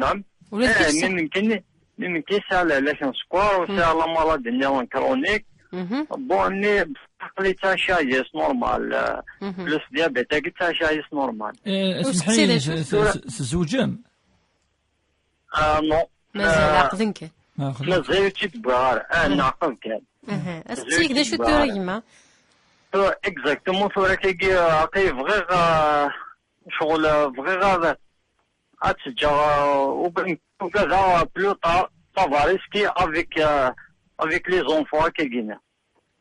Naam. Ula d kečč tesɛiḍ? Eh, mi nekkini, mi nekkini sɛiɣ lehlak n sskeṛ, u sɛiɣ la maladie nniḍen chronique. Mhm. Bon, ni aql-i ttɛacaɣ yis normal, eh, plus diabète-agi ttɛacaɣ yis normal. Eh, ur semḥi, teqsid acu? Tzewǧem? Ah, non. Mazal, eh, ɛeqden kan. Mazal ur tt-id-wwiɣ ara. Ah, neɛqed kan. Aha. As-tt-id d acu tura, gma? Tura, exactement, tura kagi, eh, aql-i bɣiɣ, eh, ccɣel, eh, bɣiɣ ad, ad tt-ǧǧeɣ, eh, uga-, ugadeɣ, eh, plus tard, ça va risquer avec, eh, avec les enfants, akkagi-nni.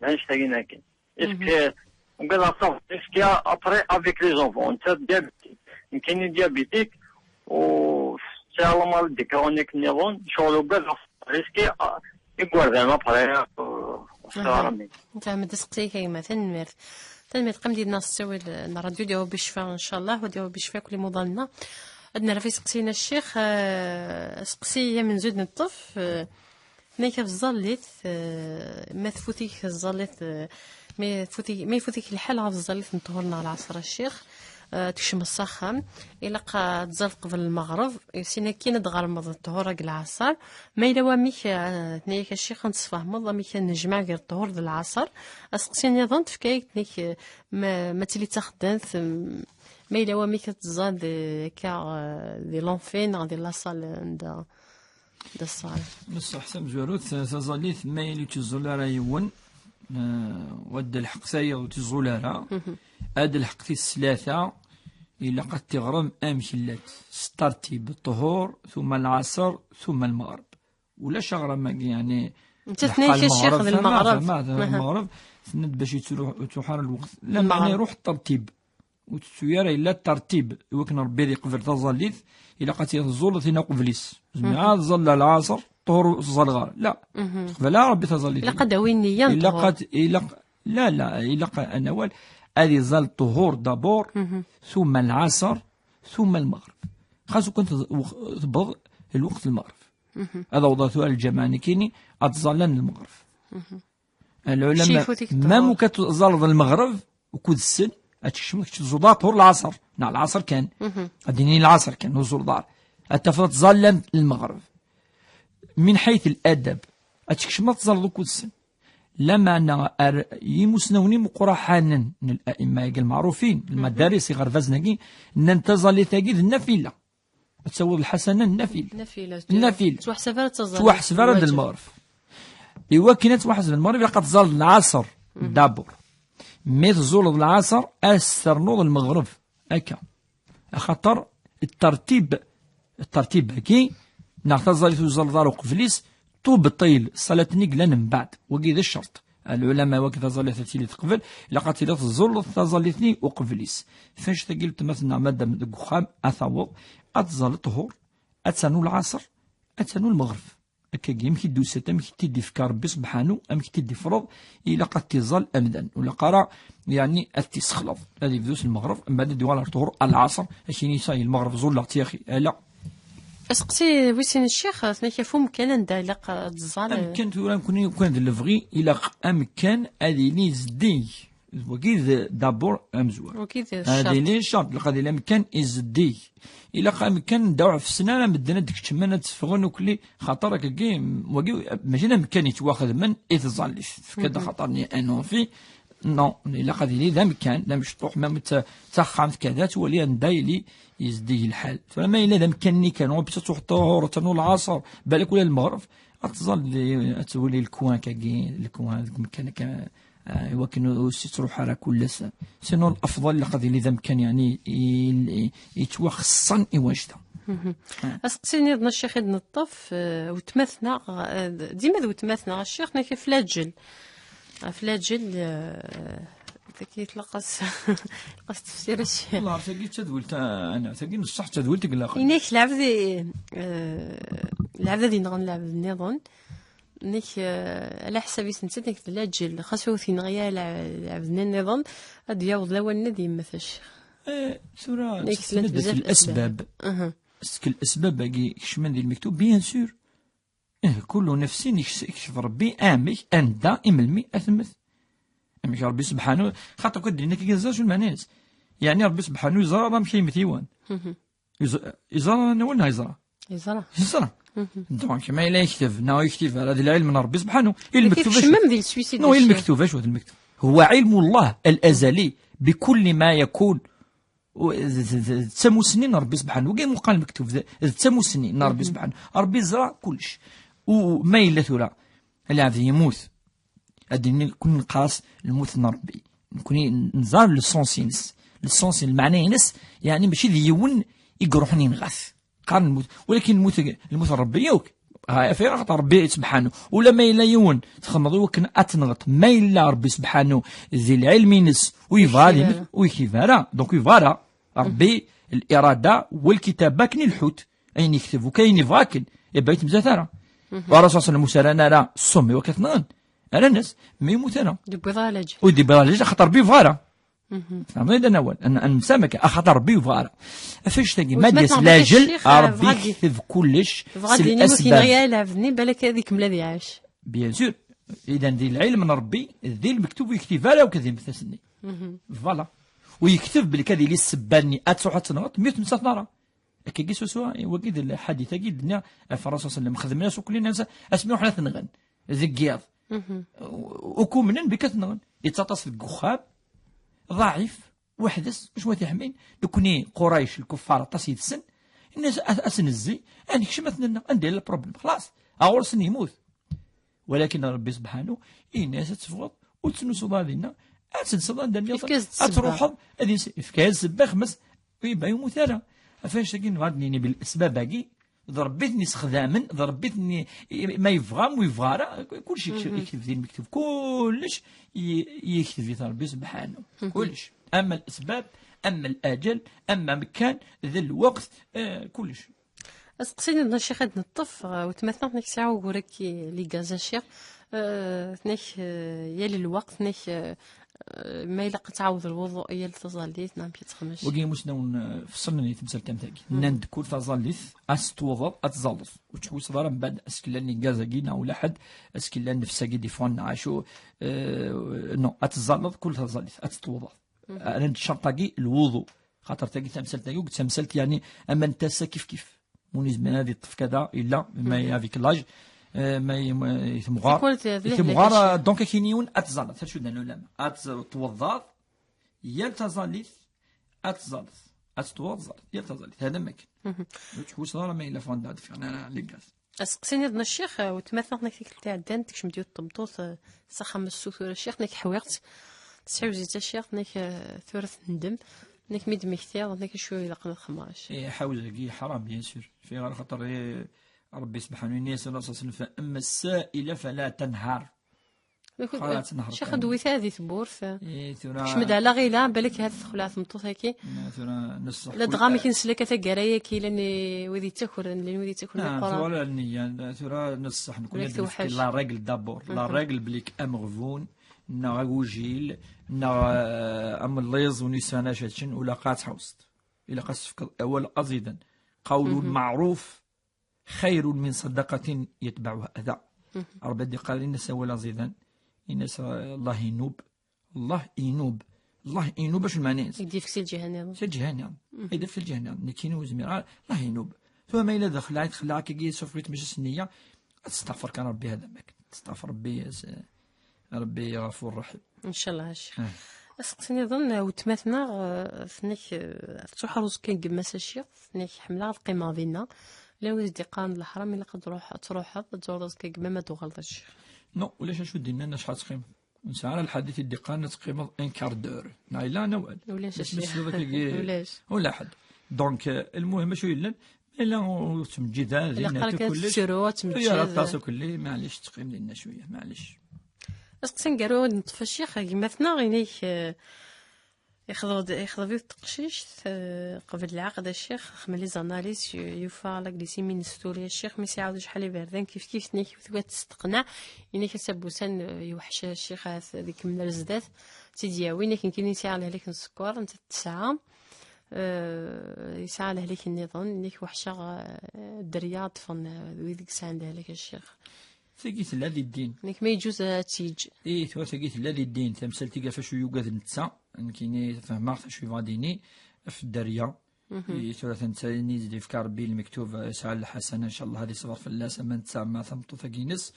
D annect-agi-nni akken. Est-ce que, ugadeɣ ça va risquer après avec les enfants. Netta diabétique. Nekkini diabétique, u sɛiɣ la maladie chronique nniḍen, ccɣel ugadeɣ ça va risquer, eh, igerdan après, eh, ur sɛiɣ ara mmi. Nfehmed aseqsi-ik a gma, tanemmirt. Tanemmirt, qqim dinna s ttawil n ṛṛadyu, ad iɛawed ccfa, ncallah, ad iɛawed ccfa akk limuḍal-nneɣ. Ad nerr ɣef iseqsiyen a ccix, eh, aseqsi amenzu d-neṭṭef, eh, tenna-k ɣef tẓallit, eh, ma tfut-ik tẓallit, eh, ma tfut-ik, ma ifut-ik lḥal ɣef tẓallit n ṭṭhur neɣ lɛeṣr a ccix, eh, tkecmeḍ s axxam, ilaq ad tẓalleḍ qbel lmeɣreb, sin akkin ad d-tɣermeḍ ṭṭhur akked lɛeṣr. Ma yella wamek, eh, tenna-yak a ccix, ad n-tesfehmeḍ amek ad nejmeɛ gar ṭṭhur d lɛeṣr. Aseqsi nniḍen tefka-yak, tenna-k, eh, ma, ma tili d taxeddamt, em, ma yella wamek ad tẓalleḍ, eh, akka, eh, di l'enfer neɣ di la salle, eh, anda, anda ṣṣalat. Ṣṣeḥ tamezwarut, taẓallit, ma yella ur tt-iẓul ara yiwen, eh, wa d lḥeqq tayeḍ ur tt-iẓul ara. Mhm. Ad lḥeqq tis tlata, ilaq ad tiɣrem amek llant. S tartib, ṭṭhur, ثم العصر, ثم المغرب. Ulac aɣram-agi, yeɛni, Netta tenna-yak a ccix d lmeɣreb. Lmeɣreb, tenna-d bac yettruḥ ara lweqt. Lameɛna iruḥ ttertib. Ur tettu ara illa ttertib. Iwakken Ṛebbi ad iqbel taẓallit, ilaq ad tt-teẓẓul tin uqbel-is. Ur tezmir ara ad tẓall lɛaṣer, ṭṭuhur ur tẓall ara. La, teqbel ara Ṛebbi taẓallit. Ilaq ad d-tawi nniya n ṭṭuhur. Ilaq, la, la, ilaq ad nawal ad iẓall ṭṭuhur d'abord, tumma lɛaṣer, tumma lmeɣreb. Xas ukan tewweḍ lweqt lmeɣreb. Ad awḍeɣ tura lǧameɛ nekkini, ad ẓallan lmeɣreb. Lɛulama, ma muka tẓalleḍ lmeɣreb ukud ssen, ad tkecmeḍ kečč tẓuḍ ṭṭuhur lɛaṣer, neɣ lɛaṣer kan. Ad d-nini lɛaṣer kan, ur tẓuleḍ ara. Ad tafeḍ ad tẓallan lmeɣreb. Min ḥayt ladab, ad tkecmeḍ ad tẓalleḍ ukud ssen. Lameɛna ar yimusnawen imeqqraḥanen n la'imma-agi lmeɛrufin, lmadaris, iɣerbazen-agi, nnan taẓallit-agi d nnafila. Ad tawiḍ lḥasana n nnafila. Nnafila. Nnafila. Ttwaḥsab ara d taẓallit. Ttwaḥsab ara d lmeɣreb. Iwakken ad twaḥseb lmeɣreb, ilaq ad tẓalleḍ lɛaṣer d'abord. Mi tẓuleḍ lɛaṣer, ad s-ternuḍ lmeɣreb. Akka. Axaṭer ṭṭertib, ṭṭertib-agi, neɣ taẓallit ur tẓalleḍ ara uqbel-is, tubṭil ṣṣalat-nni yellan mbeɛd. Wagi d ccerṭ. Lɛulama, iwakken taẓallit ad tili teqbel, ilaq ad tiliḍ tẓulleḍ taẓallit-nni uqbel-is. F annect-agi n weltma-tneɣ madam deg uxxam, ad taweḍ, ad tẓall ṭṭuhur, ad ternu lɛaṣer, ad ternu lmeɣreb. Akkagi, amek i d-tusa, amek i t-id-ifka Ṛebbi sebḥanu, amek i t-id-ifreḍ, ilaq ad t-iẓall amdan. Ur ilaq ara, yeɛni, ad t-isexleḍ. Ad ibdu s lmeɣreb, mbeɛd ad d-yuɣal ɣer ṭṭuhur, lɛaṣer, ad k-yini ça y est, lmeɣreb ẓulleɣ-tt yaxi. Ala. Aseqsi wis sin a ccix, tenna-k ɣef umkan anda ilaq ad tẓall. Amkan tura, nekkni, kan d lebɣi, ilaq amkan ad yili zeddig. D wagi d d'abord amezwaru. Wagi d ccerṭ. Ad yili ccerṭ, ilaq ad yili amkan izeddig. Ilaq amkan d aɛefsen ara medden ad d-keččmen, ad tteffɣen ukli, xaṭer akkagi, wagi, mačči d amkan yettwaxedmen i tẓallit. Tefka-d axaṭer-nni un amphi. Non, ilaq ad yili d amkan, d amecṭuḥ, même d ta-, d taxxamt kada, twali anda yili yezdig lḥal. Tura ma yella d amkan-nni kan, ur ad truḥ ṭṭuhur, ad ternu lɛaṣer, balak ula d lmeɣreb, ad tẓall, ad twali lekwan akkagi, lekwan deg umkan akka, ah, iwakken ur s-yettruḥ ara kul ass. Sinon, lafḍal ilaq ad yili d amkan, yeɛni, i, i, yettwaxeṣṣen i wannect-a. Aseqsi nniḍen a ccix i d-neṭṭef, eh, weltma-tneɣ, eh, dima d weltma-tneɣ a ccix, tenna-k ɣef laǧel. Ɣef laǧel, eh, tagi tlaq-as, tlaq-as tefsira a ccix. Wallah, tagi d tadwilt, ah, ana, tagi n ṣṣeḥ d tadwilt i ilaqen. Yenna-k lɛebd, eh, lɛebd ad yenɣen lɛebd nniḍen. Nek, eh, ala ḥsab-is netta, nek d laǧel, xas ur t-yenɣi ara lɛ-, lɛebd-nni nniḍen, ad d-yaweḍ lawan-nni ad yemmet a ccix. Eh, tura, nek llant bzaf lesbab. Est-ce que lesbab-agi kecmen di lmektub? Bien sûr. Eh, kullu nefsin yeks-, yekteb Rebbi amek, anda, i melmi ad temmet. Amek Rebbi sebḥanu, xaṭer akk ad d-nini akka, yeẓra acu lmeɛna-ines. Yeɛni Rebbi sebḥanu yeẓra amek ay yemmet yiwen. Yeẓ-, yeẓra anwa neɣ yeẓra? Yeẓra. Yeẓra. Donc, ma yella yekteb, neɣ ur yektib ara, d lɛilm n Rebbi sebḥanu. I lmektub acu? Kecmem di leswisi. Non, i lmektub acu d lmektub? هو علم الله الأزلي بكل ما يكون. U-, d, d, d, d tamusni n Rebbi sebḥanu. Wagi muqal lmektub, d, d tamusni n Rebbi sebḥanu. Rebbi yeẓra kullec. U, u, ma yella tura, lɛebd yemmut. Ad d-nini, nekkni neqqar-as lmut n Rebbi. Nekkni nẓer le sens-ines. Le sens, lmeɛna-ines, yeɛni mačči d yiwen i iruḥen yenɣa-t. Qqaren lmut, walakin lmut, lmut n Rebbi yakk. Ha, af-, axaṭer Rebbi sebḥanu. Ula ma yella yiwen, txedmeḍ i wakken ad tenɣeḍ. Ma yella Rebbi sebḥanu di lɛilm-ines, ur yebɣa ad yemmet, ur yektib ara. Donc ur yebɣa ara. Rebbi, lirada, walkitab, akken i lḥut. Ayen yekteb, u kayen yebɣa akken. Iba yettemzat ara. Wa Rasul sallam ur s-rran ara ssum i wakken ad t-nɣen. Rran-as, ma yemmut ara. Ur d-yewwiḍ ara laǧel. Ur d-yewwiḍ ara laǧel, axaṭer Rebbi yebɣa ara. Tfehmeḍ-iyi-d, ad nawal, ad n-, ad nemsamek, axaṭer Rebbi yebɣa ara. Af annect-agi, ma d-yas laǧel, Rebbi yekteb kullec s lesbab. Bɣa d-yini ur k-yenɣi ara lɛebd-nni, balak ad ikemmel ad iɛac. Bien sûr, idan di lɛilm n Rebbi, di lmektub ur yektib ara akk ad yemmet ass-nni. Voilà. U yekteb belli ad yili ssebba-nni ad truḥ ad tenɣeḍ, mi ur temsateḍ ara. Akkagi swaswa, wagi d lḥadit-agi d-nniɣ ɣef Rasul sallam, xedmen-as ukli, nnan-as asmi ruḥen ad t-nɣen deg yiḍ. U-, ukumnen bika t-nɣen. Yettaṭas deg uxxam, ḍaɛif, weḥd-s, acu ad t-iḥmin? Nekni Qurayc, lkuffar, aṭas yid-sen, nnan-as, "A-, ad s-nezzi, ad nekcem ad t-nenɣ, anda yella lproblem? Xlaṣ, ɣur-sen yemmut." Walakin Rebbi sebḥanu, yenna-as ad teffɣeḍ, ur tettnusuḍ ara dinna, ad telseḍ anda nniḍen, ad truḥeḍ, ad yens-, yefka-as ssebba, xmas, ur yebɣa yemmut ara. Af annect-agi nebɣa ad d-nini belli lesbab-agi, d Ṛebbi i ten-issexdamen, d Ṛebbi i ten-i-, ma yebɣa, ma yebɣa ara, kullec yekteb, yekteb din mektub, kullec i-, yekteb-it Ṛebbi subḥanahu. Kullec. Ama lesbab, ama laǧel, ama amekkan, d lweqt, eh, kullec. Aseqsi-nni, a Ccix, ad neṭṭef, eh, weltma-tneɣ, nek sɛiɣ ugur-agi, les gaz, a Ccix. Eh, nek, eh, yal lweqt, nek, eh, eh, ma ilaq ad tɛawed lwuḍu yal taẓallit, neɣ amek i tt-xemec? Wagi imusnawen, eh, fṣlen i temsalt am tagi. Nnan-d kul taẓallit ad s-tewwḍeḍ, ad tẓalleḍ. Ur ttḥewwiseḍ ara mbeɛd askellan n gaz-agi, neɣ ula ḥedd askellan nnefs-agi, des fois, neɣ acu, eh, non, ad tẓalleḍ kul taẓallit, ad tt-tewwḍeḍ. Rran-d ccerṭ-agi, lwuḍu. Xaṭer tagi tamsalt-agi, ur d tamsalt, yeɛni, aman n tasa kif kif. Win izemren ad yeṭṭef kada, yella, ma avec l'âge, eh, ma i-, ma i temɣar, i temɣar, eh, donc akin yiwen ad tẓalleḍ, acu d-nnan ulama. Ad t-, tweddaḍ, yal taẓallit, ad tẓalleḍ. Ad tweddaḍ, yal taẓallit. Hada am akken. Ur ttḥewwiseḍ ara ma yella fond ad fiɣen ara les gaz. Aseqsi-nniḍen a Ccix, eh, weltma-tneɣ, nek tikkelt iɛeddan, tekcem-d yiwet n tmeṭṭut, eh, s axxam n ssuq tura a Ccix, nek ḥwiɣ-tt. Tesɛiwez-itt a Ccix, nek, eh, tura tendem, nek mi d-mmektiɣ, nek acu ilaqen ad xemmeɣ a Ccix. Eh, ḥawez-agi ḥaram, bien sûr. Fiɣ ara xaṭer, eh, Ṛebbi subḥanahu yenna-yas Ṛṛasul ṣalla Llahu ɛalayhi wa sallam, فأما السائل فلا تنهر. Xalat nehṛ. Ccix, kan. Ddewwit-aɣ di tewwurt. Eh, tura. Kecm-d ɛla ɣila, balak ha texleɛ tmeṭṭut-agi. Eh, tura nesseḥ. La dɣa amek neslek a taggara-agi, llan i-, wid yettakren, llan wid yettakren. Ah, meqqar. Tura nniya, tura nesseḥ, nekkni ad nefk la règle d'abord. La règle, belli ameɣbun, neɣ agujil, neɣ, eh, amelliẓ, ur yesɛan acu ad ččen, ur ilaq ad tḥewseḍ. Ilaq ad s-tefkeḍ awal aẓidan. قول معروف خير من صدقة يتبعها أذى. Ṛebbi ad d-iqqar, in-as awal aẓidan, in-as, eh, Allah inub, Allah inub, Allah inub, acu lmeɛna-ines? Ad d-yefk si lǧiha nniḍen. Si lǧiha nniḍen. Ad d-yefk si lǧiha nniḍen. Nekkini ur zmireɣ ara, Allah inub. Tura ma yella daxel, ay txelleɛ akkagi, sauf que mačči s nniya, ad testeɣfer kan Ṛebbi, hada am akken. Testeɣfer Ṛebbi, s-, Ṛebbi ɣafur raḥim. Ncallah a Ccix. Eh. Aseqsi nniḍen, eh, weltma-tneɣ, eh, tenna-k, eh, tettuḥerreẓ kan gma-s a Ccix, tenna-k ḥemmleɣ ad qqimeɣ dinna. Llan wid d-iqqaren d leḥram, ilaq ad truḥ-, ad truḥeḍ, ad tẓureḍ aẓekka gma-m ad tuɣaleḍ a Ccix. Non, ulac acu d-innan acḥal teqqimeḍ. Ur nesɛi ara lḥadit i d-iqqaren ad teqqimeḍ un quart d'heure. Neɣ yella n awal. Ulac a Ccix. Ulac. Ulac. Ula ḥedd. Donc, eh, lmuhim acu yellan, ma yella ur tettmeǧǧid ara dinna, ilaq ara kan kullec. Tettru, ad tmeǧǧed. Yar aṭas ukelli, maɛlic, teqqim dinna cwiya, maɛlic. Aseqsi aneggaru ad neṭṭef a Ccix, gma-tneɣ, ini-k, eh, yexḍeb-d, yexḍeb yiwet teqcict, eh, qbel lɛaqed a Ccix, xemmel les analyses, yu-, yufa la glycémie-ines tuli a Ccix, mi s-iɛawed acḥal iberdan, kif kif, tenna-k, tugad testeqneɛ, ini-k ass-a n wussan, eh, yewḥec a Ccix, ahat ad ikemmel ar zdat, ad tt-id-yawi, ini-k nekkini sɛiɣ lehlak n sskeṛ, nettat tesɛa. Eh, yesɛa lehlak nniḍen, nek weḥceɣ, eh, dderya ad ṭṭfen, eh, wid i yesɛan lehlak a Ccix. Tagi tella di ddin. Nek ma yeǧǧuz ad tt-yeǧǧ. Ih, tura tagi tella di ddin. Tamsalt-agi ɣef acu yugad netta, nekkini fehmeɣ acu yebɣa ad d-yini, ɣef dderya. Ih, tura ta netta ini d-yefka Ṛebbi lmektub, eh, yesɛa lḥasana, ncallah ad iṣber fell-as, ama netta, ama tameṭṭut-agi-ines.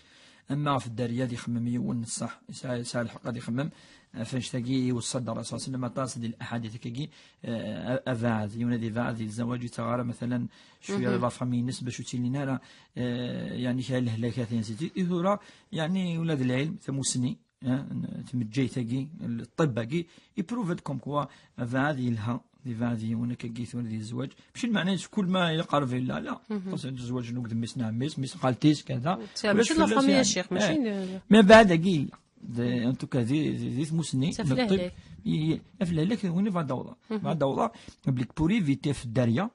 Ama ɣef dderya ad ixemmem yiwen, ṣṣeḥ, yesɛa, yesɛa lḥeqq ad ixemmem. Ɣef annect-agi iweṣṣa-d Ṛṛasul ṣalla Llahu ɛalayhi wa sallam aṭas di leḥadit-agi, eh, abeɛɛed, yiwen ad ibeɛɛed di zzawaj, ur yettaɣ ara, matalan, cwiya di la famille-ines bac ur ttilin ara, eh, yeɛni kra n lehlakat, ainsi de suite. I tura, yeɛni ula d lɛilm, tamussni, eh, n tmeǧǧayt-agi, ṭṭibb-agi, ipruva-d comme quoi abeɛɛed yelha. Di beɛd yiwen akkagi tura di zzwaǧ. Mačči lmeɛna-ines kul ma ilaq ɣer bella, la. Ɣas zzwaǧ n ugdem-is neɣ mmi-s, mmi-s n xalti-s, kada. Mačči d la famille, a Ccix, mačči d. Mais beɛd-agi, en tout cas, di, di, di tmussni, ɣef lehlak, win i bɣa ad awḍa. Bɣa ad awḍa, belli pour éviter ɣef dderya,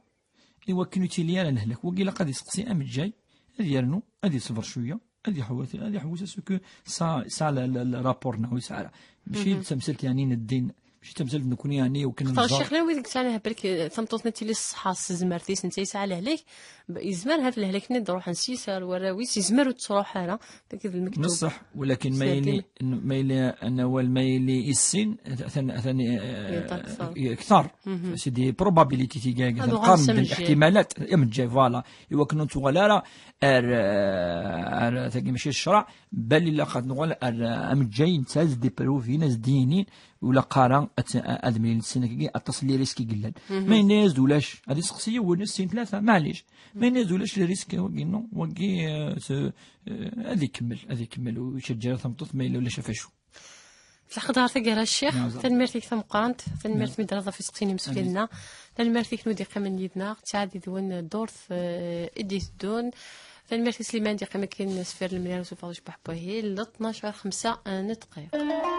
i wakken ur yettili ara lehlak. Wagi ilaq ad iseqsi ameǧǧay, ad yernu, ad iṣber cwiya. Ad iḥewwes, ad iḥewwes à ce que ça, ça, le, le, le rapport-nneɣ ur yesɛi ara. Mačči d tamsalt, yeɛni, n ddin, mačči d tamsalt nekni, yeɛni, iwakken ad nẓer. Ccix, llan wid i yesɛan lehlak, tameṭṭut-nni tili ṣṣeḥḥa s tezmert-is, netta yesɛa lehlak, yezmer ahat lehlak-nni ad d-ruḥen s-is ar warraw-is, yezmer ur tettruḥ ara, tagi d lmektub. Neṣṣeḥ, walakin ma yili, ma yili, anawal ma yili issin, atan, atan, eh, kter. C'est des probabilités, tigag, ad uɣalen s ameǧǧay. Qqaren-d الاحتمالات, ameǧǧay, voilà. Iwakken ur nettuɣal ara ar, ar tagi mačči d ccreɛ, bal ilaq ad nuɣal ar ameǧǧay, netta ad d-ipruvin, ad d-yinin, ula qqara ad, ad mlilen ssnakagi, aṭas n les risques i yellan. Ma yenna-yas-d ulac, ad iseqsi yiwen, sin, tlata, maɛlic. Ma yenna-yas-d ulac les risques, wagi, non, wagi, eh, se-, eh, ad ikemmel, ad ikemmel, ur yettaǧǧa ara tameṭṭut ma yella ulac ɣef acu. Tleḥqeḍ ɣer taggara, Ccix. Tanemmirt-ik tameqqrant. Tanemmirt mi d-terreḍ ɣef iseqsiyen imsefliden-a. Tanemmirt-ik nwen d-yeqqimen yid-neɣ. Ttɛad yid-wen dduṛt, eh, i d-iteddun. Tanemmirt i Sliman d-yeqqim akken sfir lemyar usufaɣ ucbaḥ n wahil. D ṭnac ɣer xemsa n ddqiq.